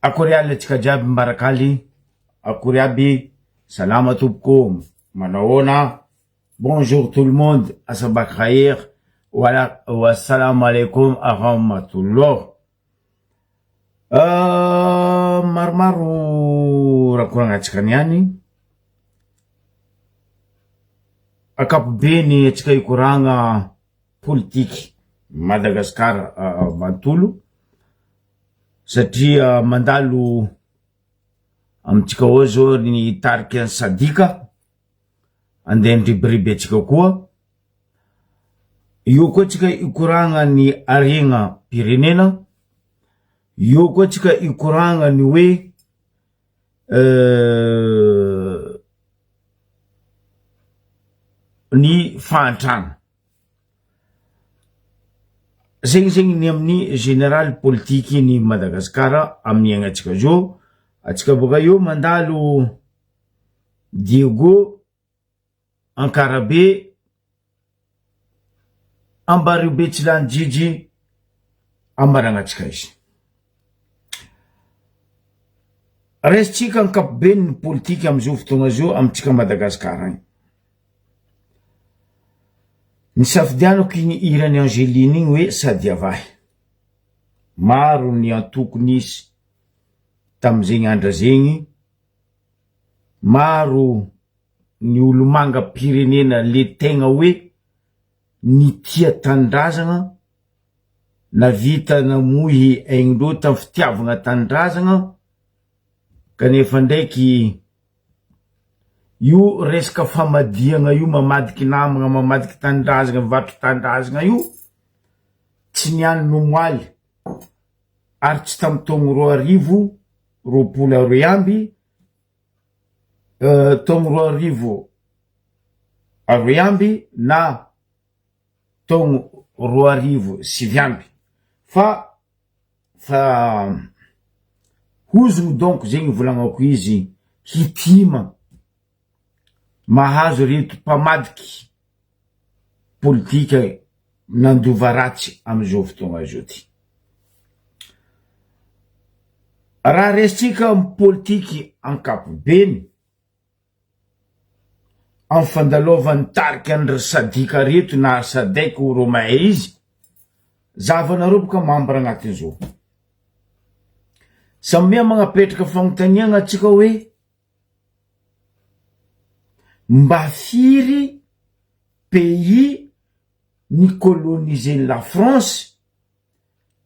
Akory alina antsika jiaby mbarakaly, akory aby, salama tompoko, manahoana, bonjour tout le monde, asabak khair, wala wassalam alaikum arahmatullah. Maromaro raha koragnantsika niany, ankapobeny antsika hikoragna politiky Madagascar manontolo satria mandalo amintsika ao zao ny tarika ny sadika andeha handribiriby antsika koa, eo koa tsika hikoragna ny harena pirenena, eo koa tsika hikoragna ny hoe ny fahantrana. Zegny zegny ny amin'ny général politiky ny Madagascar amin'ny iainantsika zao, atsika boka eo mandalo Diego, Ankarabe, Ambariobe Tsilanijijy, Ambaranantsika izy. Raisintsika ankapobeny ny politika amizao fotoagna zao amintsika Madagascar agny. Nisafidianako iny hiran'i Angeline iny hoe Sadiavahy. Maro ny antoko nisy tamin'izegny andra zegny, maro ny olomangam-pirenena le tegna hoe nitia tanindrazagna, navita namoy aigndreo tamin'ny fitiavagna tanindrazagna, kanefa ndraiky Io resaka famadihagna io mamadiky namagna mamadiky tanindrazagna mivarotra tanindrazagna io tsy niany nomoaly ary tsy tamy taogno 2020 roa amby taogno 2002 na taogno 2009 fa fa hozogno donc zegny volagnako izy hitima mahazo reto mpamadiky politika nandova ratsy amizao fotoagna zao ty. Raha resintsika amy politiky ankapobeny Amy fandalovan'ny tarika an'i ry sadika reto na sadec ou romain izy, zahavanareo boka membre agnatin'izao. Samia magnapetraka fagnontaniagna atsika hoe mba firy pays ni-coloniser-n'ny la France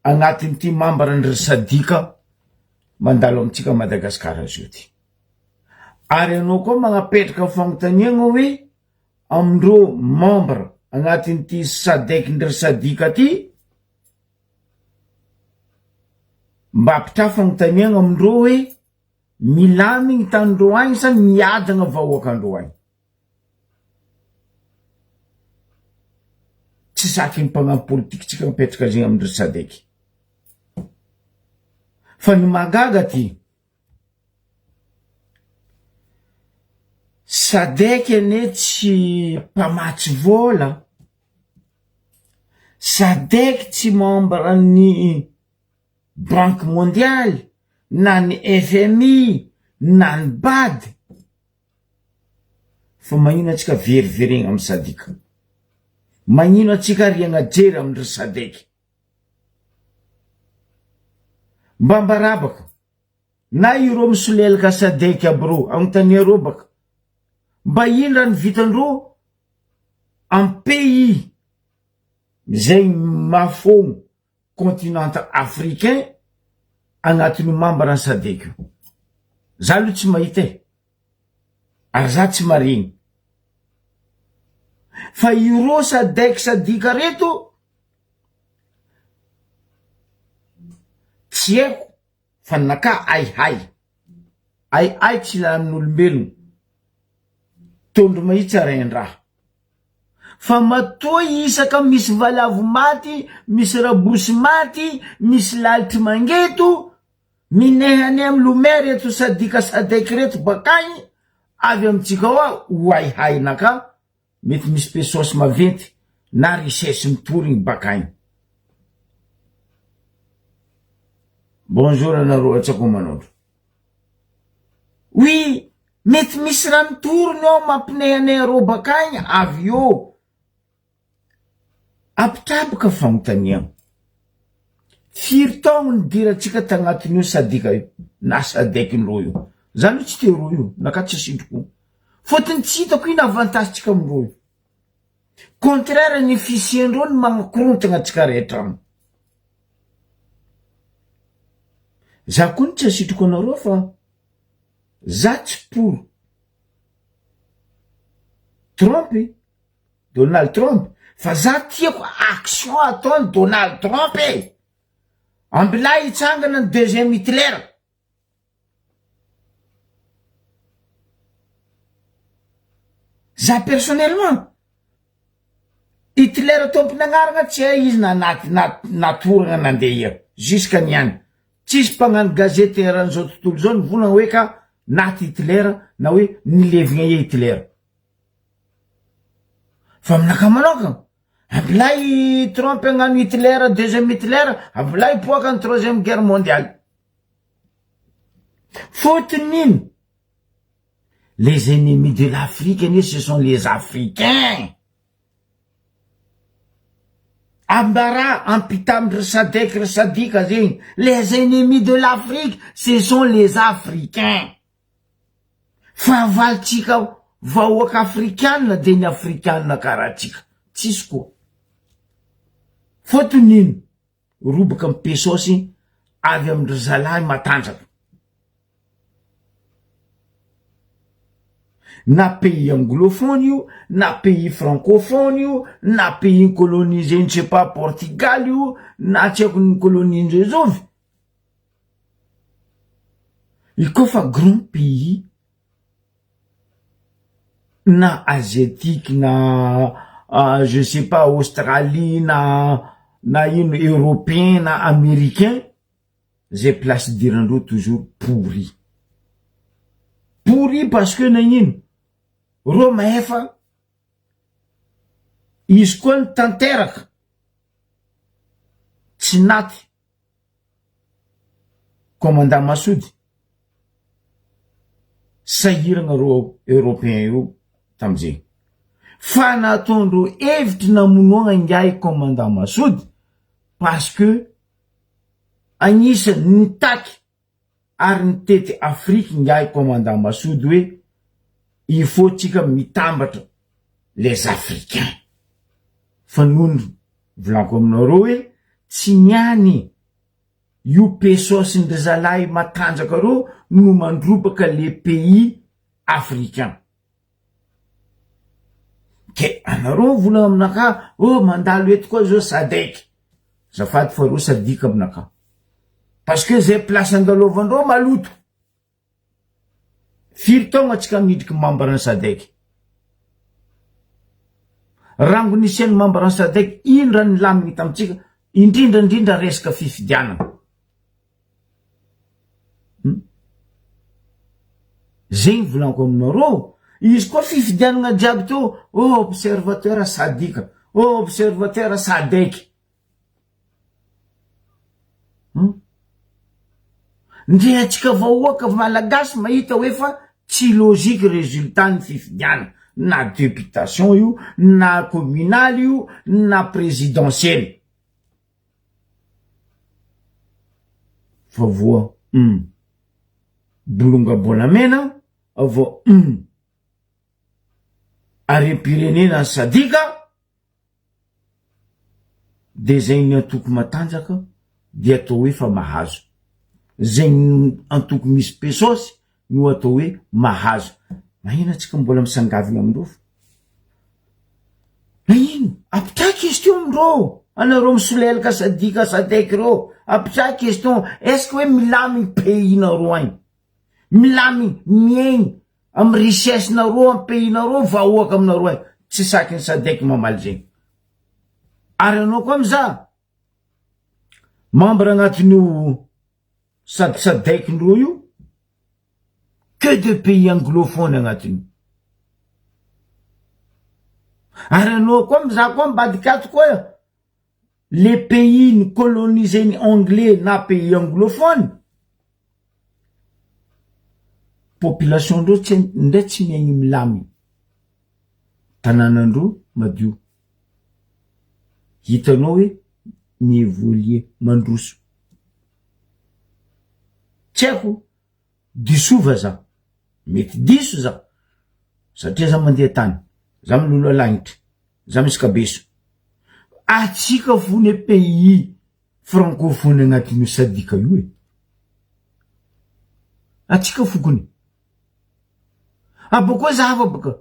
agnatin'ity membre ndry sadika mandalo amintsika Madagascar zao ty. Ary anao koa magnapetraka fagnontaniagna hoe amindreo membre agnatin'ity sadec ndry sadika ty, mba apitraho fagnontaniagna amindreo hoe milamigny tanindreo agny sa miadagna vahoakandreo agny. Tsy saky ny mpagnano politique tsika mipetraka zegny amindry sadec. Fa ny mahagaga ty, sadec anie tsy mpamatsy vôla, sadec tsy membre ny banque mondiale na ny FMI na ny bad. Fa magnino antsika veriveregna amy sadika? Magnino antsika ariagna jery amindry sadec? Mba mbarabaka na ireo misolelaka sadec aby reo agnontania reo baka mba ino raha nivitandreo amy pays zay mahafogno continent africain agnatin'io membre ny sadec io. Za aloha tsy mahita e. Ary za tsy marigny. Fa ireo sadec sadika reto tsy haiko fa ny naka hay hay. Hay hay tsy lanin'olombelogno. Tondro mahitsy arahin-draha. Fa matoa isaka misy valavo maty, misy rabosy maty, misy lalitry mangeto, minehaneha milomay reto sadika sadec reto bakagny, avy amintsika ao ho haihainaka, mety misy pesos maventy na richesse mitorigny bakagny. Bonjour anareo Atsakomanondro. Oui, mety misy raha mitorony ao mampinehaneha reo bakagny avy eo. Apitraboka fagnontaniagna. Firy taogno nidirantsika tagnatin'io sadika io na sadec-ndreo io? Za aloha tsy tia reo io, naka tsy sitriko. Fôtony tsy hitako ino avantage-tsika amindreo io. Contraire ny fisian-dreo no magnakorontagna antsika rehetra aminy. Za koa no tsy asitriko anareo fa za tsy pour Trump e, Donald Trump, fa za tiako action ataony Donald Trump e! Ambilay hitsangana ny deuxième Hitler. Za personnellement, Hitler tompon'agnarana tsy hay izy na naty natorana nandeha ia, jusqu'à niany. Tsisy mpagnano gazety eran'izao tontolo izao nivolagna hoe ka naty Hitler na hoe nilevigna ia Hitler. Fa aminakahy manokagna, ambilay Trump hagnano Hitler deuxième Hitler, ambilay hipoaka ny troisième guerre mondiale. Fotony ino? Les ennemis de l'Afrique anie ce sont les africains. Ambarà ampitamindry Sadec ry Sadika zegny, les ennemis de l'Afrique ce sont les africains. Fahavalontsika vahoaka afrikana de ny afrikana karaha antsika, tsisy koa. Fotony ino? Roboka am pesos avy amin-dry zalahy matanjaka. Na pays anglophone io, na pays francophone io, na pays colonisé ny sais pas Portugal io, na tsy haiko ny colonie-ndreo zovy. Io koa fa grand pays na asiatique na je sais pas Australie na na ino européen na américain zay place idirandreo toujours pourri pourri parce que nagnino reo mahefa izy koa ny tanteraka tsy naty Commandant Masody, sahiragna reo européen io tamizegny. Fa nataondreo hevitry namonoagna ingahy commandant Masody parce que agnisany nitaky ary nitety Afrique ingahy commandant Masody hoe il faut tsika mitambatra les africains. Fa nony volaniko aminareo hoe tsy niany io pesos ndry zalahy matanjaka reo no mandrobaka le pays africain. Ke anareo mivolagna aminakahy oh mandalo eto koa zao sadec. Azafady fa reo sadika aminakahy. Parce que zay place andalovandreo maloto. Firy taogna tsika midriky membre ny sadec? Rango nisian'ny membre ny sadec ino raha nilamigny tamintsika indrindra indrindra resaka fifidianana. Hmm? Zegny volaniko aminareo, izy koa fifidianana jiaby teo, oh observateur sadika, oh observateur sadec. Hum. Ndre antsika vahoaka malagasy mahita hoe fa tsy logique résultat ny fifidianana na deputation io na communal io na présidentiel fa voa hum bolonga-bolamena vao hum harem-pirenena ny sadika de zay ny antoko matanjaka de atao hoe fa mahazo, zay ny antoko misy pesosy no atao hoe mahazo, mahina tsika mbola misangavina amindreo fa naino? Apitraha question amindreo, anareo misolelaka sadika sadec reo, apitraha question est ce que hoe milaminy pays nareo agny, milaminy miaigny Am richesse nareo am pays nareo vahoaka aminareo ay tsy saky ny sadec mamaly zegny ary anao koa mizaha membre agnatin'io sad sadec ndreo io que de pays anglophone agnatin'io ary anao koa mizaha koa ambadika ato koa. Le pays ny coloniser-ny anglais na pays anglophone, population ndreo tsy ndray tsy miaigny milamigny, tanànandreo madio, hitanao hoe mi-evoluer, mandroso. Tsy haiko, disova za, mety diso za, satria za mandeha tany, za miloloha lagnitra, za misy kabeso, atsika fone pays francophone agnatin'io sadika io e, atsika fokony, abôkeo zava bôka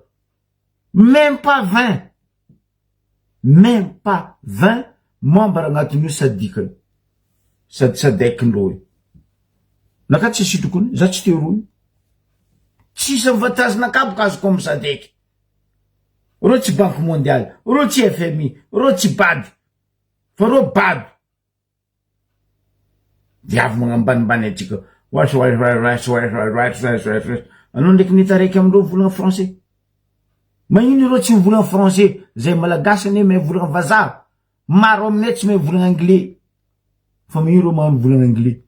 même pas 20 même pas 20 membre agnatin'io sadika io, sady sadec ndreo io, naka tsy sitrako za tsy te roa io, tsisy avantage naka boka azoko amy sadec, reo tsy banque mondiale, reo tsy FMI, reo tsy bad, fa reo bado. Viavy magnambanimbany antsika. Anao ndraiky nita raiky amindreo mivolagna français. Magnino ireo tsy mivolagna français? Zay malagasy anie mahay mivolagna vazaha. Maro aminay tsy mahay mivolagna anglais. Fa magnino ireo mahay mivolagna anglais?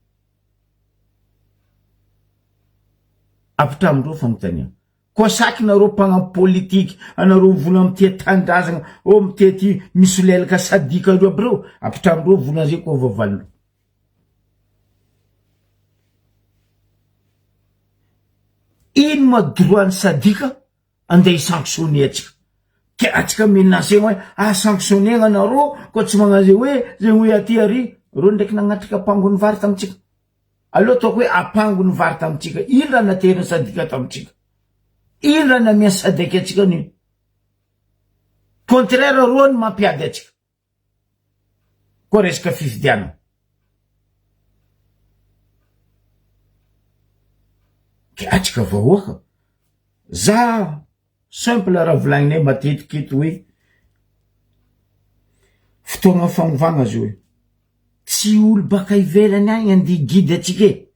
Ampitramindreo fanontaniana. Koa saky nareo mpagnamby politique, anareo mivolagna mitia tanindrazagna, ô mitia ty misolelaka sadika reo aby reo, ampitramindreo volagna zay koa vavalindreo. Ino ma droit ny sadika andeha hi-sanctionner atsika? Ke atsika menacer hoe ah sanctionner anareo koa tsy magnano zay hoe zay hoe aty ary, reo ndraiky nagnatrika ampangony vary tamitsika. Aleo ataoko hoe apango ny vary tamintsika. Ino raha naterin'ny sadika tamintsika? Ino raha namian'ny sadec antsika anio? Contraire roa ny mampiady antsika. Koa resaka fifidianana. Ke atsika vahoaka. Za Simple raha volagninay matetiky eto hoe fotoagna fanovagna zao e, tsy olo baka ivelany agny andeha higuide antsika e,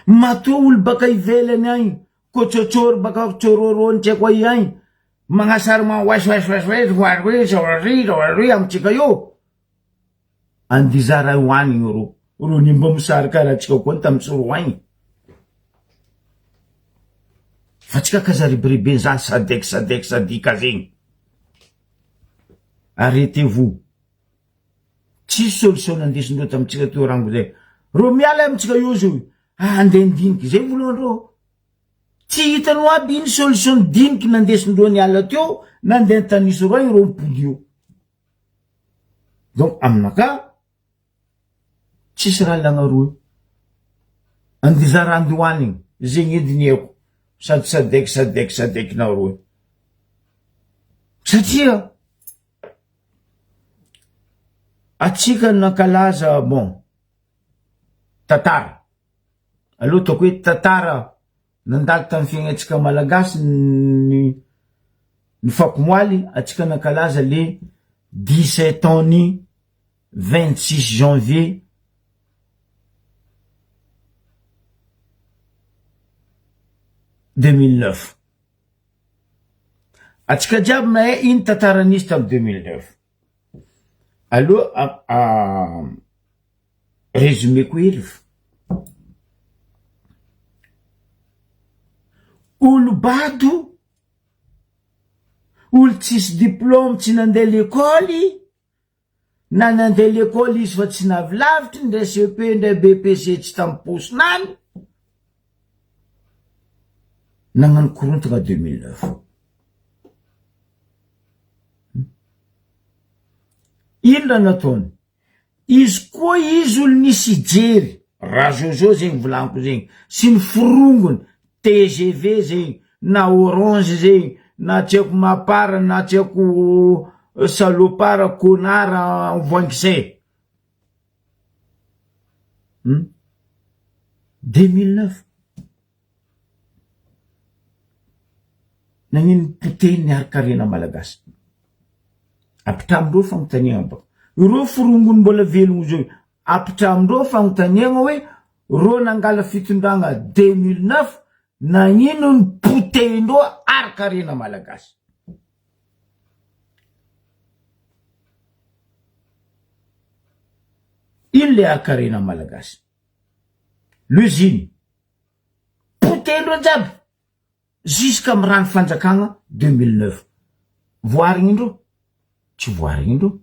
matoa olo baka ivelany agny kôtsôtsôry baka tsôrôrô tsy haiko aia agny magnasary amitsika io. Andiza ray hoanigny rô. Rô ny mba mosary karaha antsika koa ny tamin'ny tsoroaigny. Fa tsika kaza ribiribeny zany sadec sadec sadika zegny. Arrêtez vous. Tsisy solution nandesindreo tamintsika teo rango zay. Rô miala amintsika io zao. Ah, andeha handiniky zay voalohany rô. Tsy hitanao aby iny solution diniky nandesindreo niala teo, nandeha an-tanisy roa ireo mipody io. Donc aminakahy tsisy raha ilagna roa io. Andizarandohanigny zegny edy ny haiko sady sadec sadec sadec nareo io. Satria atsika nankalaza bon tantara, aleo ataoko hoe tantara Nandalo tamin'ny fiaignantsika malagasy ny ny fakomoaly atsika nankalaza le 17 ans ny 26 janvier 2009. Atsika jiaby mahay ino tantara nisy tamin'ny 2009. Aloha Résumé-ko hely fa olo bado, olo tsisy diplôme tsy nandeha lekôly, na nandeha lekôly izy fa tsy navilavitry ndray cepe ndray BEPC tsy tamy paosinany, nagnano korontagna 2009. Ino raha nataony? Izy koa izy olo nisy hijery, Razozo zegny volaniko zegny, sy ny forongony, tgv zegny, na orange zegny, na tsy haiko mapar, na tsy haiko salopard, connard, voankizay. Hum 2009. Nagnino potehiny ny harin-karena malagasy? Ampitramindreo fagnontaniagna baka. Ireo forongony mbola velogno zao io, ampitramindreo fagnontaniagna hoe reo nangala fitondragna 2009 nagnino ny potehindreo harin-karena malagasy? Ino le hakarena malagasy? L'usine. Potehindreo jiaby jusqu'à am rano fanjakagna 2009. Voarigny ndreo? Tsy voarigny ndreo.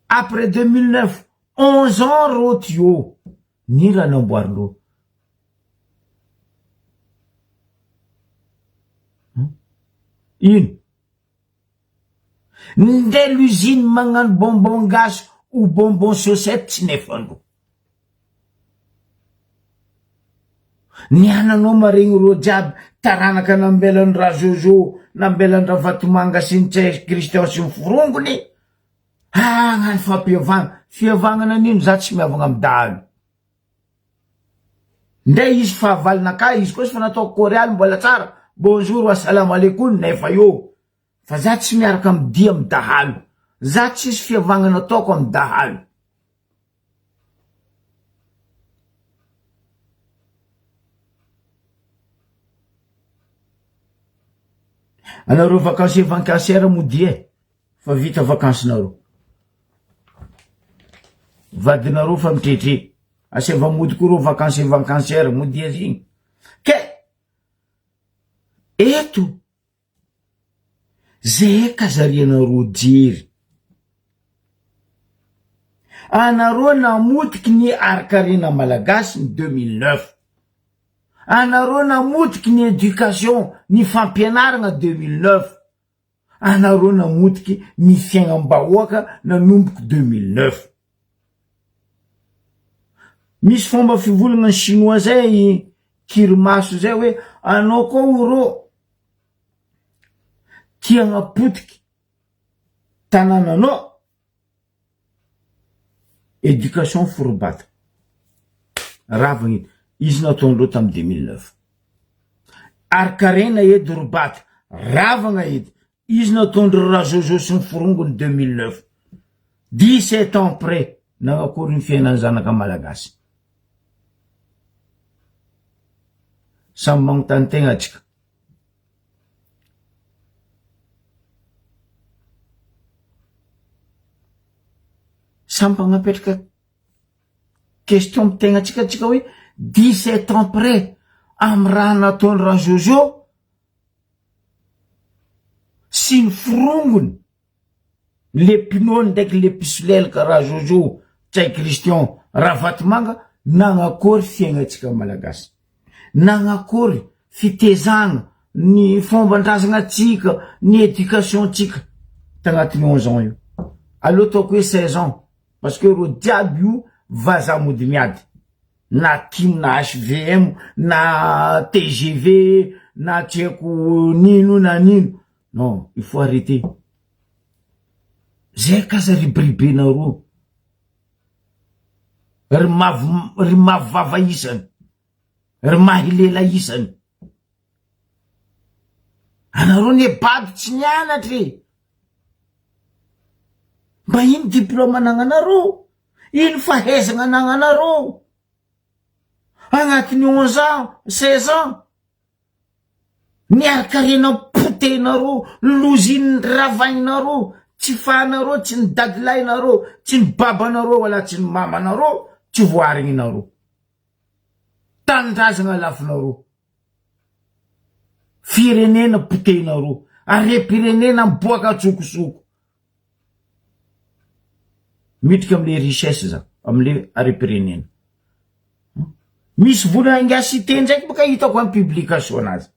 Après 2009, 11 ans rô ty eo, ny raha namboarindreo? Ino? Nde l'usine magnano bonbon gasy ou bonbon sosety tsy nefandro. Ny ananao maregny rô jiaby taranaka nambelan'i Rajojo, nambelan'i Ravatomanga sy ny Ntsay Christian sy ny forongony, hagnano fampihavagna, fihavagna nanino za tsy mihavagna amy dahalo. Ndre izy fahavalonakahy izy koa sy fa nataoko korialy mbola tsara, bonjour asalamalekun nefa eo fa za tsy miaraka am dia am dahalo, za tsisy fihavagna nataoko am dahalo. Anareo vacancier vacancière modia e, fa vita vacance nareo. Vadinareo fa mitretre. Asaiva mody koa reo vacancier vacancière modia zegny. Ke eto zay kazarianareo jery. Anareo namotiky ny harikarena malagasy ny 2009. Anareo namotiky ny éducation, ny fampianaragna 2009. Anareo namotiky ny fiaignam-bahoaka nanomboky 2009. Misy fomba fivolagna ny chinois zay kirimaso zay hoe anao koa oro tia hagnapotiky tanànanao Education forobata. Ravagna edy. Izy nataondreo tam 2009. Ary karena edy robata. Ravagna edy. Izy nataondreo Rajojo sy ny forongony 2009. 17 ans après, nagnakory ny fiainan'ny zanaka malagasy. Samy magnontany tegna atsika. Samy mpagnapetraka question amy tegnatsika atsika hoe 17 ans près amy raha nataony Rajojo sy ny forongony le mpinoany ndraiky le mpisolelaka Rajojo, Ntsay Christian, Ravatomanga nagnakory fiaignatsika malagasy. Nagnakory fitezagna ny fomban-drazagna tsika, ny éducation tsika tagnatin'ny 11 ans io. Aleo ataoko hoe 16 ans parce que reo jiaby io vazaha mody miady. Na tim na HVM na tgv na tsy haiko nino na nino. Non, il faut arrêter. Zay k'aza ribiribenareo. Ry mavo ry mavo vava isany. Ry mahy lela isany. Anareo ne bado tsy nianatra e. Mba ino diplôme anagnanareo? Ino fahaizagna anagnanareo? Agnatin'ny 11 ans, 16 ans. Ny harikarena potehinareo, loziny ravainareo, tsy fahanareo, tsy ny dadilahinareo, tsy ny babanareo wala tsy ny mamanareo, tsy voaharigninareo. Tanindrazagna lafinareo. Firenena potehinareo. Harem-pirenena miboaka antsokosoko. Miditra amle richesse za, amle harem-pirenena. Misy vola ingahy cité ndraiky boka hitako am publication anazy.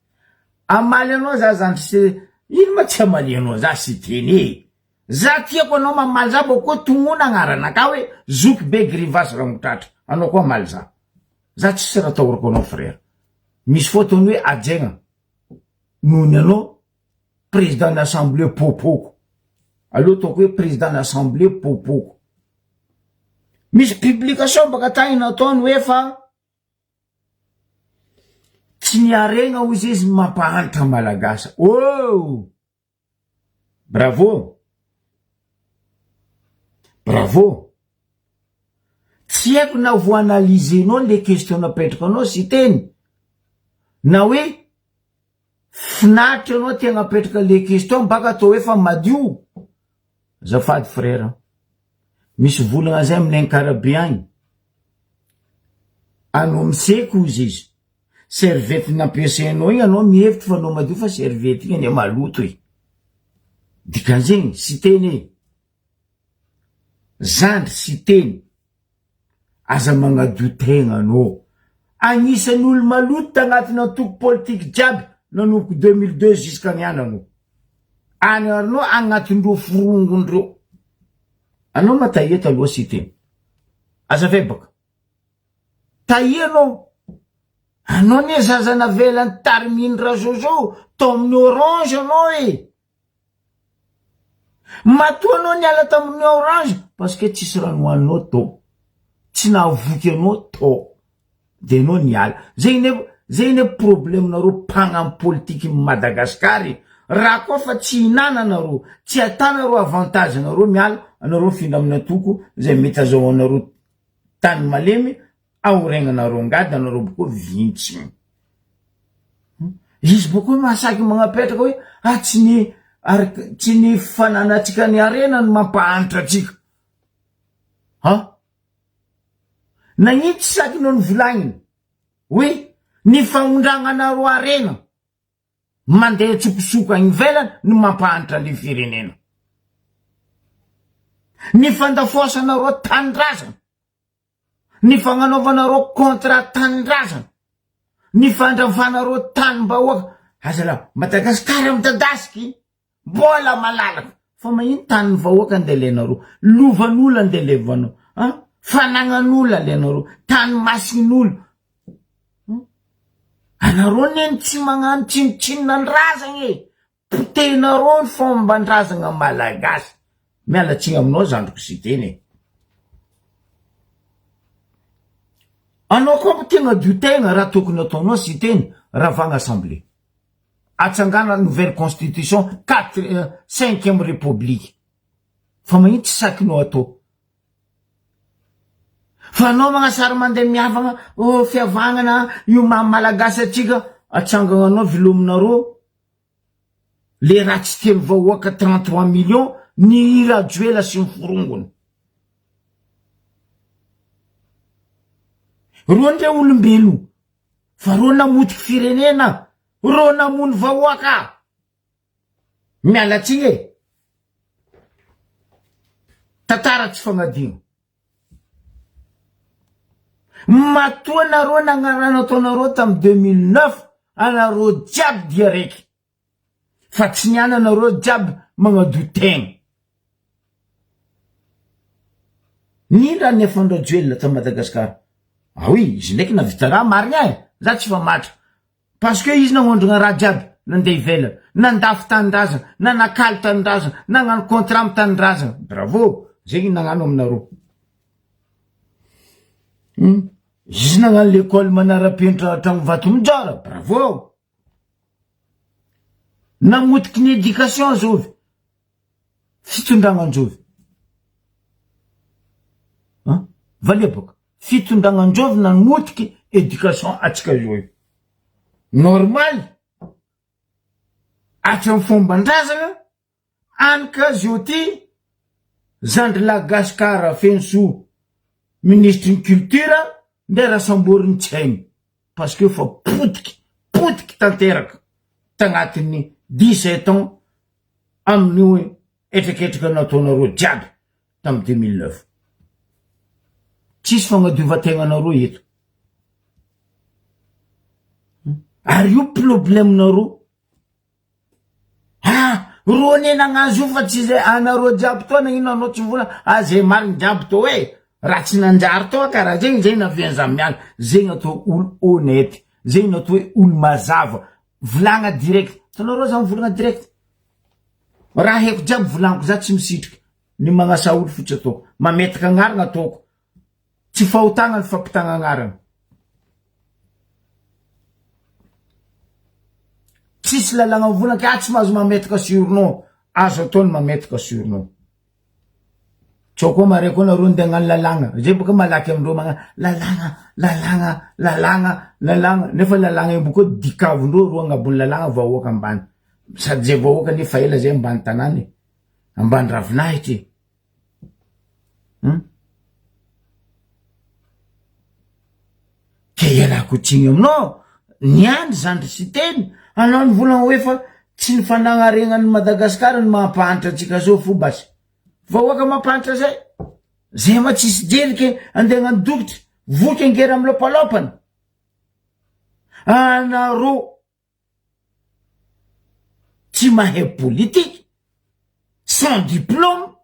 Amaly anao za zandry sy ino ma tsy amalianao za Siteny e. Za tiako anao mamaly za boko koa tognona agnaranakah hoe zoky be grivas rangotratra. Anao koa amaly za. Za tsisy raha atahorako anao frère. Misy fotoany hoe ajaigna noho ny anao président ny assemblée popoko. Aleo ataoko hoe président ny assemblée popoko. Misy publication baka tagny nataony hoe fa tsy ny haregna hozy izy ny mampahantra malagasy. Oh! Bravo! Bravo! Tsy haiko na vo analyser-nao le question napetrako anao Siteny na hoe finaritra anao te hagnapetraka le question baka atao hoe fa madio. Azafady frère. Misy volagna zay amin'ny Ankarabe agny, anao miseko ozy izy, serviette nampiasainao igny anao mihevitry fa anao madio fa serviette igny anie maloto e! Dikan'izegny Siteny e! Zandry Siteny, aza magnadio tegna anao, agnisan'ny olo maloto tagnatin'ny antoko politiky jiaby nanomboka 2002 jusqu'à niany anao, any anao agnatin'ireo forongony reo. Anao ma tahia taloha Siteny. Azafay baka. Tahia anao. Anao anie zaza navelan'i Tarmine Razozo tao amin'ny Orange anao e. Matoa anao niala tamin'ny Orange parce que tsisy raha nohaninao tao. Tsy nahavoky anao tao. De anao niala. Zay ne zay ne problème nareo mpagnano politiky Madagascar e. Raha koa fa tsy hinana nareo, tsy atanareo avantage nareo miala, anareo mifindra amin'ny antoko zay mety azahoanareo tany malemy, aoregnanareo angady anareo boko vintsy. Izy boko mahasaky magnapetraka hoe ah tsy ny ary tsy ny fananantsika ny harena no mampahantra atsika. Ha? Nagnino tsy sakinao nivolagnina hoe ny fagnondragnanareo harena mandeha antsokosoko agny ivelany no mampahantra le firenena. Ny fandafoasanareo tanindrazana, ny fagnanaovanareo contrat tanindrazana, ny fandravanareo tanim-bahoaka, azalahy Madagasikara midadasiky. Mbola malalaka fa magnino tanin'ny vahoaka andeha alainareo, lovan'olo andeha alevanao, an, fanagnan'olo alainareo, tany masin'olo, anareo anie no tsy magnano tsinontsinona ny razagna e, potehinareo ny fomban-drazagna malagasy, miala tsiny aminao zandriko Siteny e. Anao koa tegna dio tegna raha tokony ataonao Siteny, ravagna assemblée. Atsangana nouvelle constitution quatre cinquième république fa magnino tsy sakinao atao fa anao magnasary mandeha mihavagna oh fihavagnana io maha malagasy atsika atsangananao velominareo le raha tsy tian'ny vahoaka 33 millions ny i Rajoela sy ny forongony reo ndre olombelo Fa reo namotiky firenena, reo namono vahoaka. Miala tsiny e. Tantara tsy fagnadino. Matoa nareo nagnarana ataonareo tamy 2009, anareo jiaby dia raiky. Fa tsy niany anareo jiaby magnadio tegna. Nino raha nefan Rajoelina ta Madagascar? Ah oui, izy ndraiky navita raha marigna e, za tsy famatra. Parce que izy nagnondrogna raha jiaby nandeha ivelany, nandafo tanindrazana, nanakalo tanindrazana, nagnano contrat amy tanindrazana. Bravo, zegny nagnano aminareo. Hum, izy nagnano l'école manara-penitra tragno vato mijara, bravo. Namotiky ny éducation zovy, fitondragna anjovy. An, valia boka, fitondragna anjovy namotiky éducation atsika zao io. Normal, hatramy fomban-drazagna. Any ka zio ty zandry lahy Gascar Fenosoa ministry ny culture ndray raha samboriny tsy hainy parce que fa potiky potiky tanteraka tagnatin'ny 17 ans amin'io hetraketraka nataonareo jiaby tamy 2009 tsisy fagnadiovan-tegnanareo eto ary io problème nareo Ah! Rô ne nagnazo io fa tsy zay anareo jiaby toa nagnino anao tsy mivola ah zay marigny jiaby tô e! Raha tsy nanjary tô karaha zegny zegny navian za miala zegny atao olo honnête zegny atao hoe olo mazava volagna direct hitanao rô za mivolagna direct raha haiko jiaby volagniko za tsy misitriky ny magnasa olo fotsy ataoko mametaka agnarana ataoko Tsy fahotana ny fampitana anarana. Tsisy lalàna mivolana ka tsy mahazo mametaka surnom. Azo atao ny mametaka surnom. Tsao koa mare koa nareo ndeha hagnano lalàna. Zay boka malaky amindreo magnano lalàna, lalàna, lalàna, lalàna. Nefa lalàna io boka dikavindreo roa agnabon'ny lalàna vahoaka ambany. Sady zay vahoaka nefa ela zay ambany tanàna e. Ambany ravinahitra e. Hum? Ke ialako tsiny aminao, niany zandry Siteny, anao nivolagna hoe fa tsy ny fanagnaregnan'i Madagascar no mampahantra antsika zao fo basy. Vahoaka mampahantra zay. Zay ma tsisy jery ke andeha hagnano dokotra, voky angera milopalopana. Anareo tsy mahay politique, sans diplôme,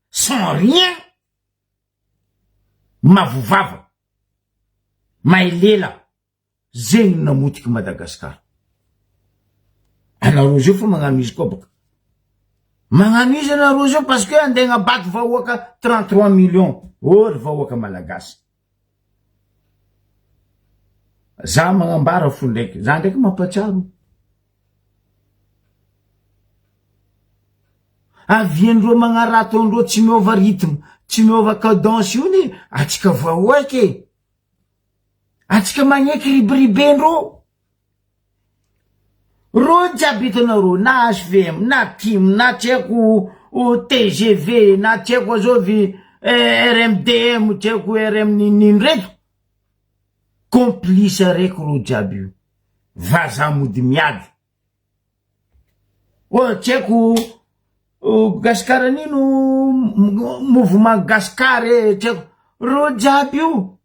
sans rien, mavovava, mahay lela, zegny no namotiky Madagascar. Anareo zao fa magnano izy koa baka. Magnano izy anareo zao parce que andeha agnabato vahoaka 33 millions. Oh ry vahoaka malagasy. Za magnambara fo ndraiky, za ndraiky mampatsiaro. Aviandreo magnarato andreo tsy miova rythme, tsy miova cadence io ne atsika vahoaka e. Atsika magneky ribiribendreo. Reo jiaby hitanareo na HVM na tim na tsy haiko tgv na tsy haiko azovy RMDM tsy haiko RM ninonino reto complice araiky reo jiaby io vazaha mody miady oh tsy haiko gasikara nino mouvement gasikara e tsy haiko reo jiaby io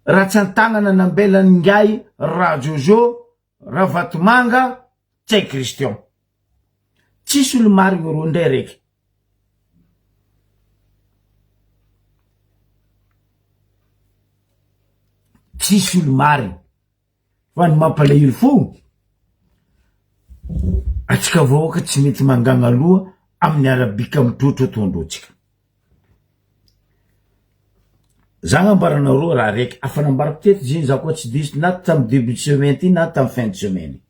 Ratsan-tanana nambelan'ingahy Rajojo Ravatomanga Ntsay Christian. Tsisy olo marigny rô ndray raiky. Tsisy olo marigny. Fa ny mampalahelo fo, atsika vahoaka tsy mety mangagna loha amin'ny arabika mitrotro ataondreo-tsika. Za agnambaranareo raha raiky, afa nambarako teto izy iny, za koa tsy diso na tamy debut de semaine ty na tamy fin de semaine.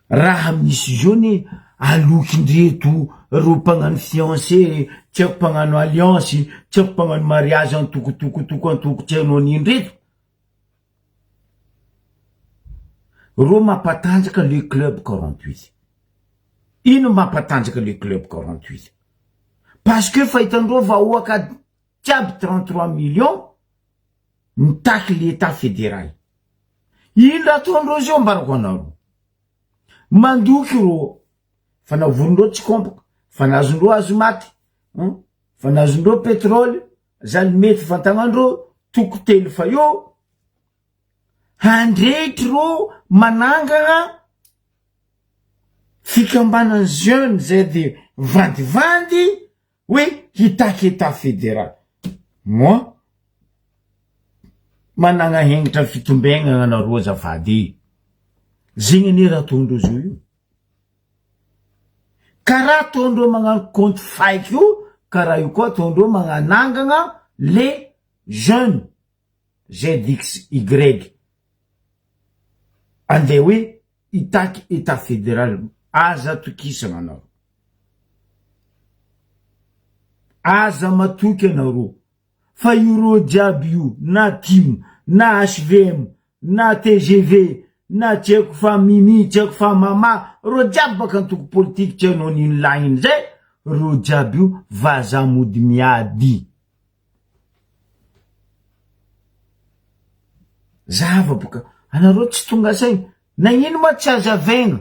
Raha misy zao anie alokindreto reo mpagnano fiancé, tsy haiko mpagnano alliance, tsy haiko mpagnano mariage antoko toko toko antoko tsy hainao an'ino reto. Reo mampatanjaka le club 48. Ino mampatanjaka le club 48? Parce que fahitandreo vahoaka jiaby 33 millions mitaky l'état fédéral. Ino raha ataondreo zao ambarako anareo? Mandoky reo, fa navorondreo tsy kompoka, fa nazondreo azo maty, fa nazondreo pétrole, zany mety fantagnandreo toko telo fa eo handrehitry reo manangana fikambanany jeune zay de vandivandy hoe hitaky etat federal moi managna hengitra fitombegnana anareo azafady e zegny anie raha ataondreo zao io Karaha ataondreo magnano compte fake io karaha io koa ataondreo magnanangana le jeune ZXY andeha hoe hitaky etat federal aza atokisana anareo aza matoky anareo fa io reo jiaby io na tim na HVM na tgv na tsy haiko fa mimi tsy haiko fa mama reo jiaby baka antoko politique tsy hainao nino lahy zay reo jiaby io vazaha mody miady zava boka anareo tsy tonga saina nagnino ma tsy azavaigna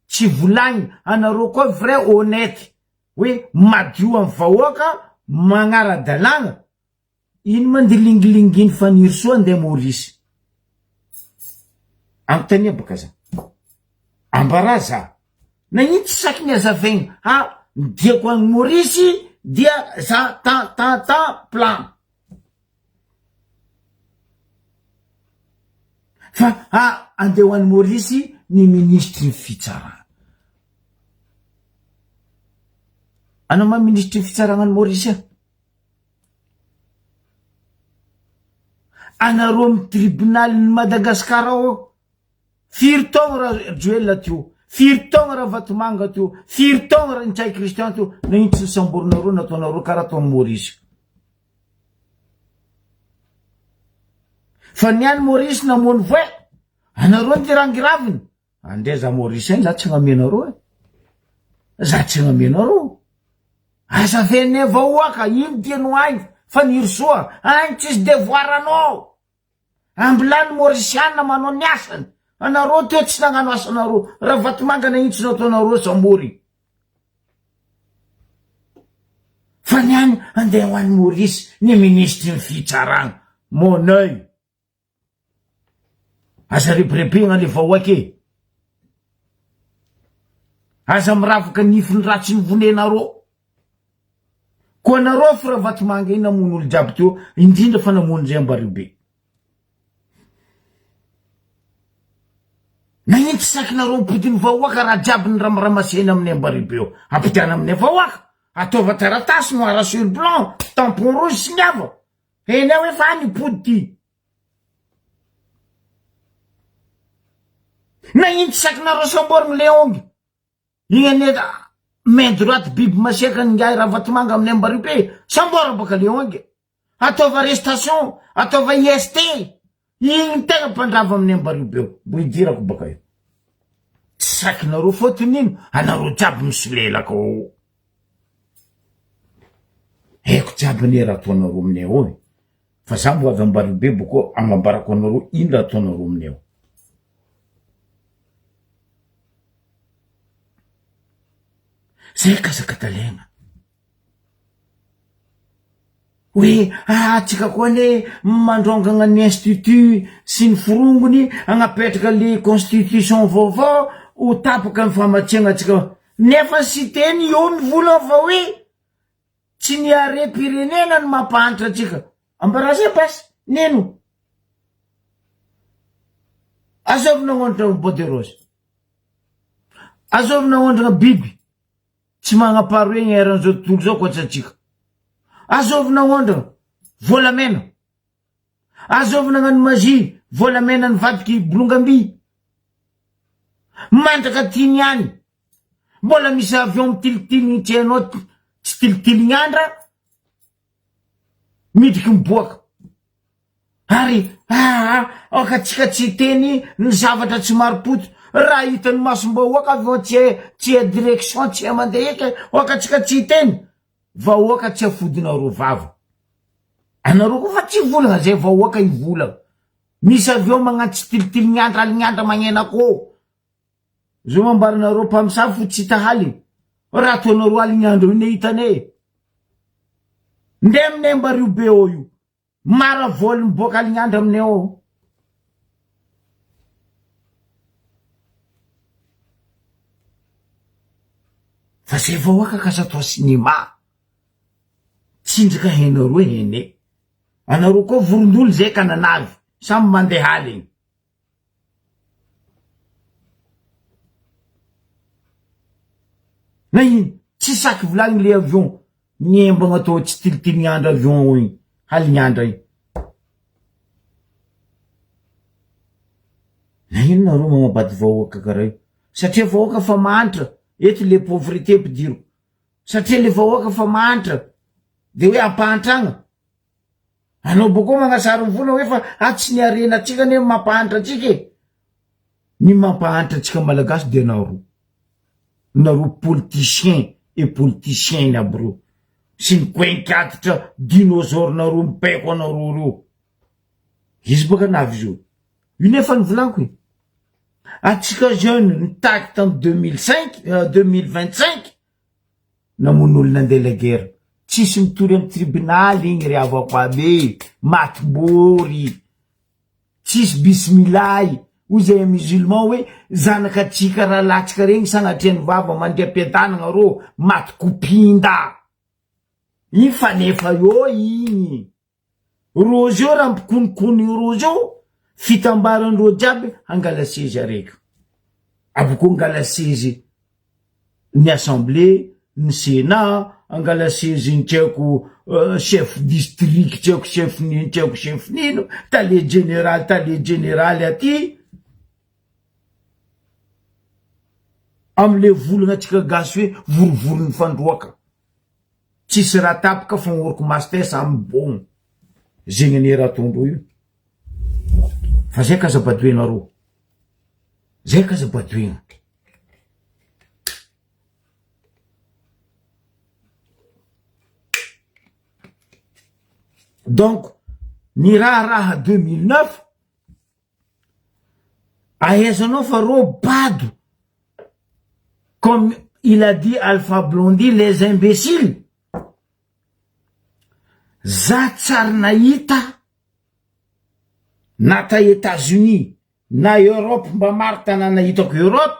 tsy volagnina anareo koa vrai honnête hoe madio amy vahoaka magnara-dalàgna Ino ma ndilingilingin'i Fanirisoa andeha Maurice? Anontania baka za. Ambarà za. Nagnino tsy saky ny azavaigna ha ny diako any Maurice dia za tan tan tan plan. Fa ha andeha ho any Maurice ny minisitry ny fitsarana. Anao ma minisitry ny fitsarana any Maurice? Anareo amin'ny tribonalin'i Madagascar ao, firy taogno Rajoelina teo, firy taogno Ravatomanga teo, firy taogno ra Ntsay Christian teo, nagnino tsy nisamborinareo nataonareo karaha ataon'i Maurice. Fa ny any Maurice namono voay, anareo nirangiraviny, andeha za Maurice any za tsy hagnamia anareo e, za tsy hagnamia anareo. Aza avene vahoaka, ino dia no hainy fa Fanirisoa, agny tsisy devoir anao. Ambilany Mauriciana manao ny asany, anareo teo tsy nagnano asanareo, Ravatomanga nahintsy nataonareo sambory. Fa ny any andeha ho any Maurice ny minisitry ny fitsarana, mon oeil. Aza rebirebegna le vahoaka e! Aza miravaka nifiny ratsy ny vonenareo. Koa nareo fy Ravatomanga iny namono olo jiaby teo, indrindra fa namono ndray Ambaribe. Nagnino tsy sakinareo mipody ny vahoaka raha jiaby ny ramaramasena aminay Ambaribe eo? Ampodiana aminay vahoaka, ataova taratasy noir sur blanc, tampon rouge sy ny hafa. Henao efa any hipody ty. Nagnino tsy sakinareo samborigny le omby? Igny anie main droite biby masiaka an'ingahy Ravatomanga amin'ny Ambaribe, sambora baka le ongy. Ataova arrestation, ataova IST. Igny tegna mpandrava amin'ny Ambaribe eo. Mbo idirako baka io. Tsy sakinareo fôtony ino? Anareo jiaby misolelaka ao. Haiko jiaby anie raha ataonareo aminay ao e. Fa za mbo avy Ambaribe boko agnambarako anareo ino raha ataonareo aminay ao. Zay kazakatalegna. Hoe ah tsika koa anie mandrongagna ny institut sy ny forongony agnapetraka le constitution vaovao ho tapaka ny famatsiagna antsika nefa Siteny io mivolagna fa hoe tsy ny harem-pirenena no mampahantra antsika ambarà zay basy nino azovy nagnondrana bois de rose azovy nagnondrana biby Tsy manam-paharoa eran'izao tontolo izao ankoatra antsika. Azovy naondrana volamena. Azovy nagnano magie volamena nivadiky bolongam-by. Mandraka aty niany. Mbola misy avion mitilitiligny tsy hainao tsy tilitiligny andra midriky miboaka. Ary aa aoka tsika tsy hiteny ny zavatra tsy marim-poto raha hitan'ny masom-bahoaka avy eo tsy tsy hay direction tsy hay mandeha eky aoka tsika tsy hiteny vahoaka tsy afodinareo vava anareo koa fa tsy hivolagna zay vahoaka hivolagna misy avy eo magnano tsitilitilign-andra align'andra magnena akôho zao ambaranareo mpamosavy fo tsy hita haligny raha ataonareo align'andro io ne hitanay e ndeha aminay ambario be ao io Maro voly miboaka alignandro aminay ao. Fa zay vahoaka ka aza atao cinéma. Tsinjaka hainareo ene. Anareo koa vorondolo zay ka nanavy. Samy mandeha aligny. Na ino, tsy saky vilagny le avion niembagna tao tsitilitilignandra avion ao igny, halignandra igny. Na ino nareo magnabady vahoaka karaha io, satria vahoaka fa mahantra, eto le pauvreté ampidiriko, satria le vahoaka fa mahantra, de hoe ampahantragna, Anao boko magnasary ny vola hoe fa ah tsy ny harena antsika anie mampahantra antsika e. Ny mampahantra antsika malagasy dia nareo. Nareo politicien et politicienne aby reo. Sy ny koenkaditra dinosaure nareo mibaiko anareo reo. Izy baka navy izy io. Io nefa ny volaniko e. Antsika jeune nitaky tam 2005 2025 Namono olona andeha la guerre. Tsisy mitory am tribonaly igny ry havako aby e! Maty bory. Tsisy bismillah. Hoy zay musulman hoe zanakatsika rahalatsika regny sagnatria ny vava mandeha am-piadanagna rô maty kopinda. Igny fanefa eo igny. Rozy eo raha mpikonokony io rozy eo fitambarandreo jiaby hangala sezy araiky avy koa angala sezy ny assemblée ny sénat angala sezy ny tsy haiko chef district tsy haiko chef nino tsy haiko chef nino tale jeneraly tale jeneraly aty amle volagna atsika gasy hoe vorivorin'ny fandroaka Tsisy raha tapaka fa oroko master samy bon zegny anie raha ataondreo io fa zay ka aza badoenareo zay ka aza badoena. Donc ny raharaha 2009 ahaizanao fa rô bado comme il a dit Alpha Blondy les imbéciles za tsary nahita na ta Etats-Unis na Europe mba maro tanàna hitako Europe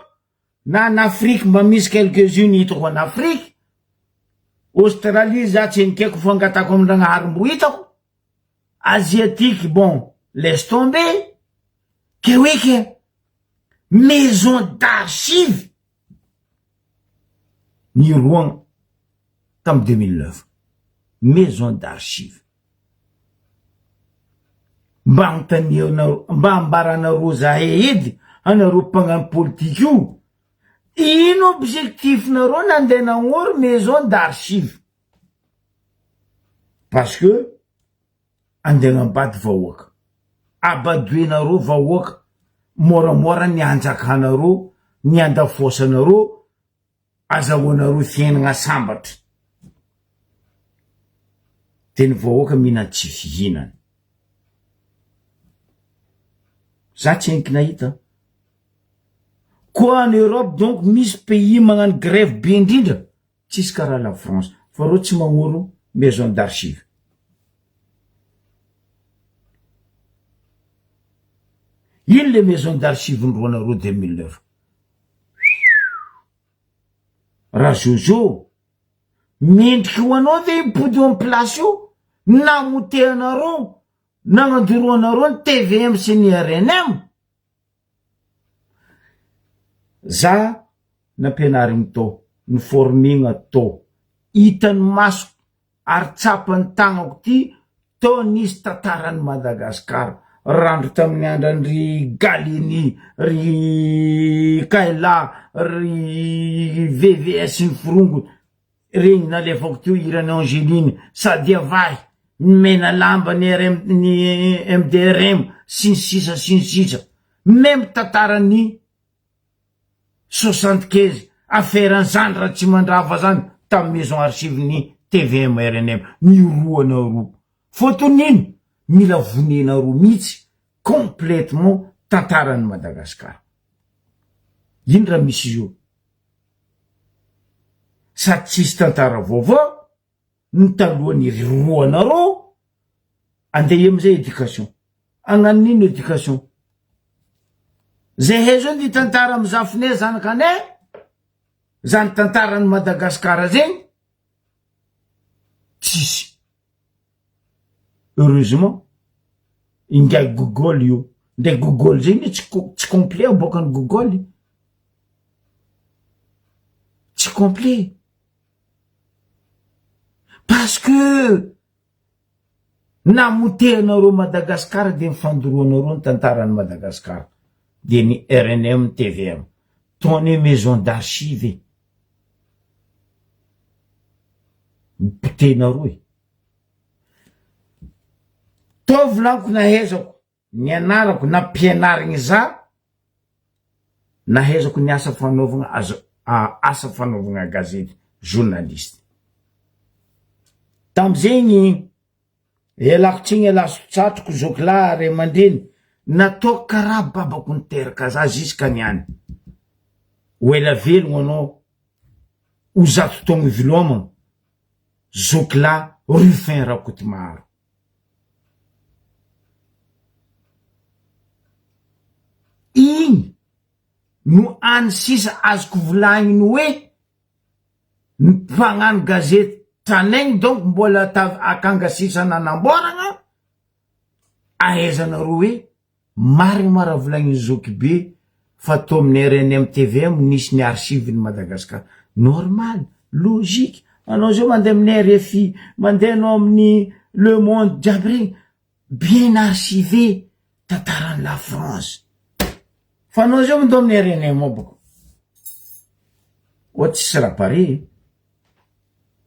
na en Afrique mba misy quelques unes hitako en Afrique, Australie za tsy nikeko fo angatako amin-dragnahary mbo hitako, Asiatique bon laisse tomber, ke hoe ke maison d'archive niroagna tamy 2009, maison d'archive. Mba anontanianareo, mba ambaranareo zahay edy, anareo mpagnano politique io, ino objectif nareo nandeha nagnory maison d'archive? Parce que andeha agnambady vahoaka, abadoenareo vahoaka, moramora ny hanjakanareo, ny handafoasanareo, azahoanareo fiainagna sambatra de ny vahoaka mihinan tsy fihinana za tsy henoko nahita koa en Europe donc misy pays magnano grève be indrindra tsisy karaha la France fa reo tsy magnoro maison d'archive ino le maison d'archive ndroanareo 2009 Razozo, mendriky ho anao ve hipody eo am place io namotehanareo nagnandoroanareo ny tvm sy ny rnm? Za nampianarigny tao, ni-former-gna tao, hitan'ny masoko ary tsapan'ny tagnako ty tao nisy tantaran'i Madagascar randro tamin'ny andran-dry Gallieni, ry Kayla, ry VVS ny forongony, regny nalefako teo hiran'i Angeline, Sadia Vahy, ny mena lamba, ny RM, ny MDRM, sy ny sisa sy ny sisa, meme tantaran'ny 75 affaire an'zany Ratsimandrava zany tam maison archive ny tvm rnm ny roanareo fotony ino mila vonenareo mitsy complètement tantaran'i Madagascar ino raha misy izy io sady tsisy tantara vaovao ny talohan'ny ry roanareo andeha amizay éducation agnano nino éducation zahay zao ny tantara amy zafinay zanakanay zany tantaran'i Madagascar zegny tsisy heureusement ingahy Google io ndray Google zegny tsy tsy complet aboakan'ny Google tsy complet Parce que namotehanareo Madagascar de nifandoroanareo ny tantaran'i Madagascar de ny rnm tvm tone maison d'archive e potehinareo e tao volaniko nahezako Nianarako, nampianarigny za, nahaizako ny asa fanaovagna aza asa fanaovagna gazety, journaliste. Tamizegny, ialako tsiny ialaso tsatroko zoky lahy ray aman-dreny, nataoko karaha babako niteraka za jusqu'à niany. Ho ela velogno anao, ho zato taogno ivelomagna, zoky lahy Ruffin Rakotomaro. Igny no any sisa azoko volagniny hoe ny mpagnano gazety tranaigny donc mbola tav akanga sisa nanamboaragna ahaizanareo hoe Marigny ma raha volagniny zoky be fa tô amin'ny rnm tvm nisy ny archive ny Madagascar. Normal, logique, anao zao mandeha amin'ny rfi, mandeha anao amin'ny le monde jiaby regny, bien archivé tantaran'i la France. Fa anao zao mandeha amin'ny rnm ao boko, ao tsisy raha pare,